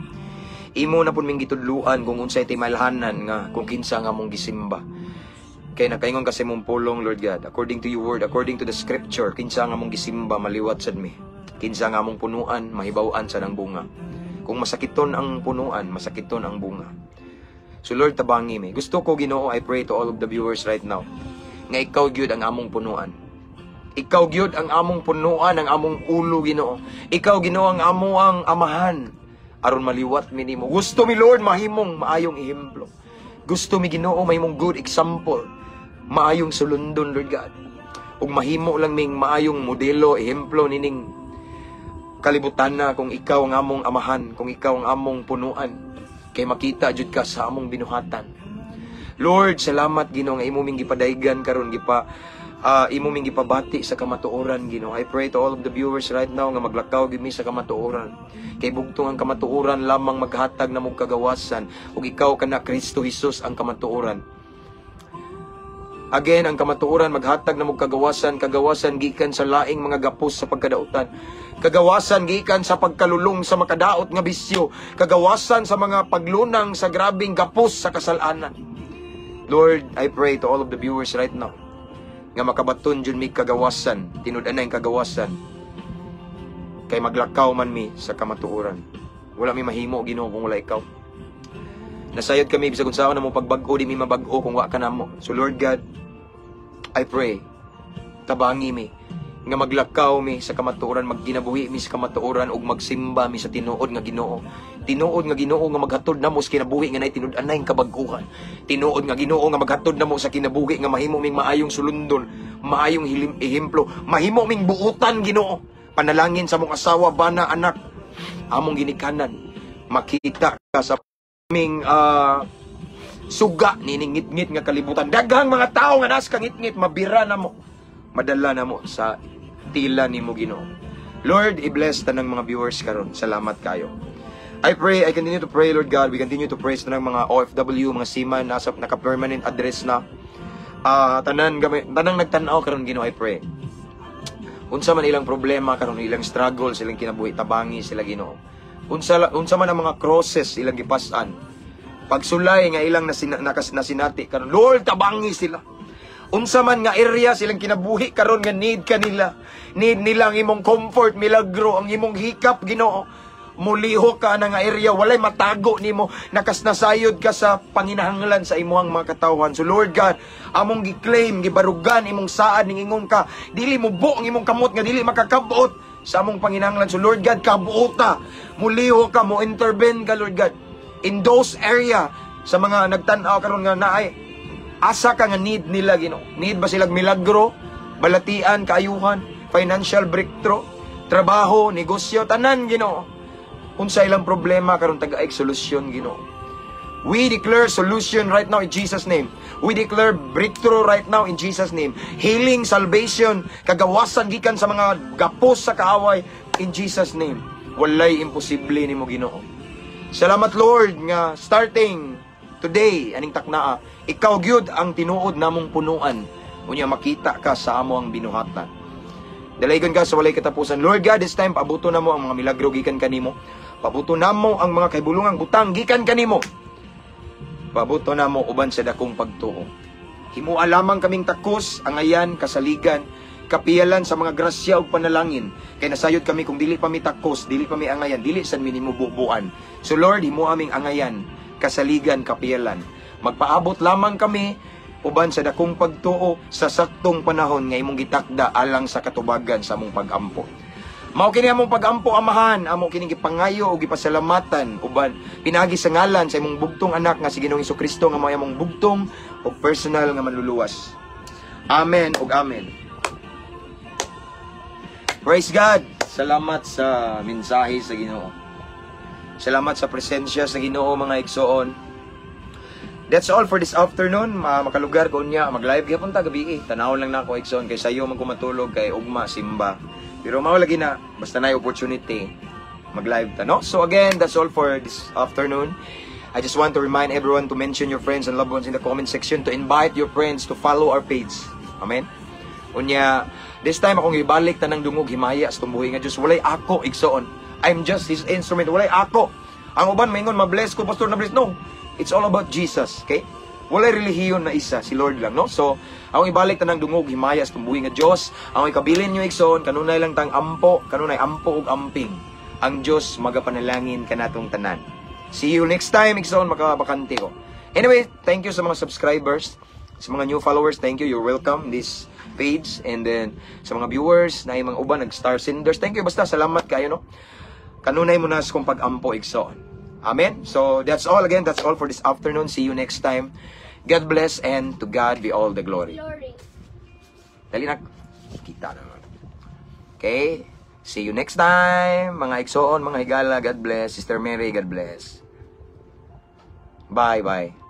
Speaker 2: Imo na pud ming gitudluan kung unsay timalhanan nga kung kinsa nga mong gisimba. Kay nakaingon ka sa imong pulong, Lord God, according to your word, according to the scripture, kinsa nga mong gisimba, maliwat sad mi. Kinsa nga mong punuan, mahibaw-an sa nang bunga. Kung masakiton ang punuan, masakiton ang bunga. So Lord, tabangi mi. Gusto ko, Ginoo, I pray to all of the viewers right now, nga ikaw gyud ang among punuan. Ikaw gyud ang among punuan, ang among ulo, Ginoo. Ikaw, Ginoo, ang amo ang amahan. Aron maliwat mi nimo. Gusto mi, Lord, mahimong maayong ehemplo. Gusto mi, Ginoo, mahimong good example. Maayong sulundon, Lord God. Ug mahimo lang ming maayong modelo, ehemplo nining kalibutan na kung ikaw ang among amahan, kung ikaw ang among punuan. Kay makita jud ka sa among binuhatan. Lord, salamat, Ginoo, nga imo ming gipadaygan karon, gipa imo ming gipabati sa kamatuoran, Ginoo. I pray to all of the viewers right now nga maglakaw gyud mi sa kamatuoran. Kay bugtong ang kamatuoran lamang maghatag namo kagawasan ug ikaw kana Kristo Jesus ang kamatuoran. Again, ang kamatuoran maghatag namo kagawasan, kagawasan gikan sa laing mga gapos sa pagkadautan. Kagawasan gikan sa pagkalulong sa makadaot nga bisyo, kagawasan sa mga paglunang sa grabing gapos sa kasalanan. Lord, I pray to all of the viewers right now nga makabaton jud mi kagawasan, tinud-anay kagawasan. Kay maglakaw man mi sa kamatuoran. Wala mi mahimo, Ginoo, kung wala ikaw. Nasayod kami, bisag unsaon namo pagbag-o, di mi mabag-o kung wa ka namo. So Lord God, I pray, tabangi mi nga maglakaw mi sa kamatuoran, magginabuhi mi sa kamatuoran ug magsimba mi sa tinuod nga Ginoo. Tinuod nga Ginoo nga maghatod namo sa kinabuhi nga nay tinud-anay kabag-ohan. Tinuod nga Ginoo nga maghatod namo sa kinabuhi nga mahimo ming maayong sulundon, maayong ehemplo, mahimo ming buutan, Ginoo. Panalangin sa among asawa, bana, anak, among ginikanan. Makita ka sa aming suga nining ngitngit nga kalibutan. Daghang mga tao nga nas kangitngit, mabira namo. Madala namo sa tila nimo, Ginoo. Lord, i-bless tanang mga viewers karon. Salamat kayo. I pray, I continue to pray, Lord God. We continue to pray sa tanang mga OFW, mga seaman, nasa naka-permanent address na. Tanan gamay, tanang nagtan-aw karon, Ginoo, I pray. Unsa man ilang problema karon, ilang struggle, silang kinabuhi, tabangi sila, Ginoo. Unsa man ang mga crosses ilang gipas-an. Pagsulay nga ilang nasinati karon, Lord, tabangi sila. Unsa man nga area silang kinabuhi karon nga need kanila. Need nila ang imong comfort, milagro, ang imong hikap, Ginoo. Mulihok ka na nga area, walay matago nimo, nakasnasayod ka sa panginahanglan sa imuhang mga katawhan. So Lord God, among gi-claim, gibarugan imong saad ning ingon ka, dili mo ang imong kamot nga dili makakabot sa among panginahanglan. So Lord God, kabuota, mulihok ka, mo intervene ka, Lord God, in those area sa mga nagtan-aw karon nga naay asa ka nga need nila, Ginoo. Need ba silang milagro, balatian, kaayuhan, financial breakthrough, trabaho, negosyo, tanan, Ginoo. Unsa ilang problema karon, taga-ig solusyon, Ginoo. We declare solution right now in Jesus' name. We declare breakthrough right now in Jesus' name. Healing, salvation, kagawasan gikan sa mga gapos sa kaaway in Jesus' name. Walay imposible nimo, Ginoo. Salamat, Lord, nga starting today aning taknaa, ikaw gyud ang tinuod namong punuan. Unya makita ka sa amo ang binuhatan. Dalaygon ka sa walay katapusan. Lord God, this time paabuto namo ang mga milagro gikan kanimo. Paabuto namo ang mga kahibulungang butang gikan kanimo. Paabuto namo uban sa dakong pagtuo. Himua lamang kaming takos, angayan, kasaligan, kapiyalan sa mga grasya ug panalangin. Kay nasayod kami kung dili pa mi takos, dili pa mi angayan, dili sad mi nimo bubuan. So Lord, himua aming angayan, kasaligan, kapiyalan. Magpaabot lamang kami uban sa dakong pagtuo sa saktong panahon nga imong gitakda alang sa katubagan sa among pagampo. Mao kini among pagampo, Amahan, amo kini gipangayo ug gipasalamatan uban pinaagi sa ngalan sa imong bugtong anak nga si Ginoong Kristo nga mao among bugtong ug personal nga manluluwas. Amen ug amen. Praise God. Salamat sa mensahe sa Ginoo. Salamat sa presensya sa Ginoo, mga igsoon. That's all for this afternoon. Makalugar ko niya mag-live gyapon ta gabi eh. Tanaw lang nako, igsoon, kay sayo man ko matulog kay ugma simba. Pero mao lagi na basta na opportunity. Mag-live ta, no? So again, that's all for this afternoon. I just want to remind everyone to mention your friends and loved ones in the comment section, to invite your friends to follow our page. Amen? Unya, this time akong ibalik tanang dungog himaya sa tumbuhi nga Diyos. Walay ako, igsoon. I'm just His instrument. Walay ako. Ang uban maingon, "Ma-bless ko, pastor, na-bless." No. It's all about Jesus, okay? Walay relihiyon na isa, si Lord lang, no? So, akong ibalik tanang dungog himaya sa tumbuhi nga Diyos. Ang ikabilin nyo, igsoon, kanunay lang tang ampo, kanunay ampo ug amping. Ang Diyos magapanalangin kanatong tanan. See you next time, igsoon, makabakante ko. Anyway, thank you sa mga subscribers, sa mga new followers, thank you. You're welcome this page. And then, sa mga viewers, na mga uban, nag-star senders, thank you. Basta, salamat kayo, no? Kanunay mo na sa kong pag-ampo, igsoon. Amen? So, that's all again. That's all for this afternoon. See you next time. God bless and to God be all the glory.
Speaker 3: Glory.
Speaker 2: Dali na. Kita naman. Okay? See you next time. Mga igsoon, mga higala, God bless. Sister Mary, God bless. Bye-bye.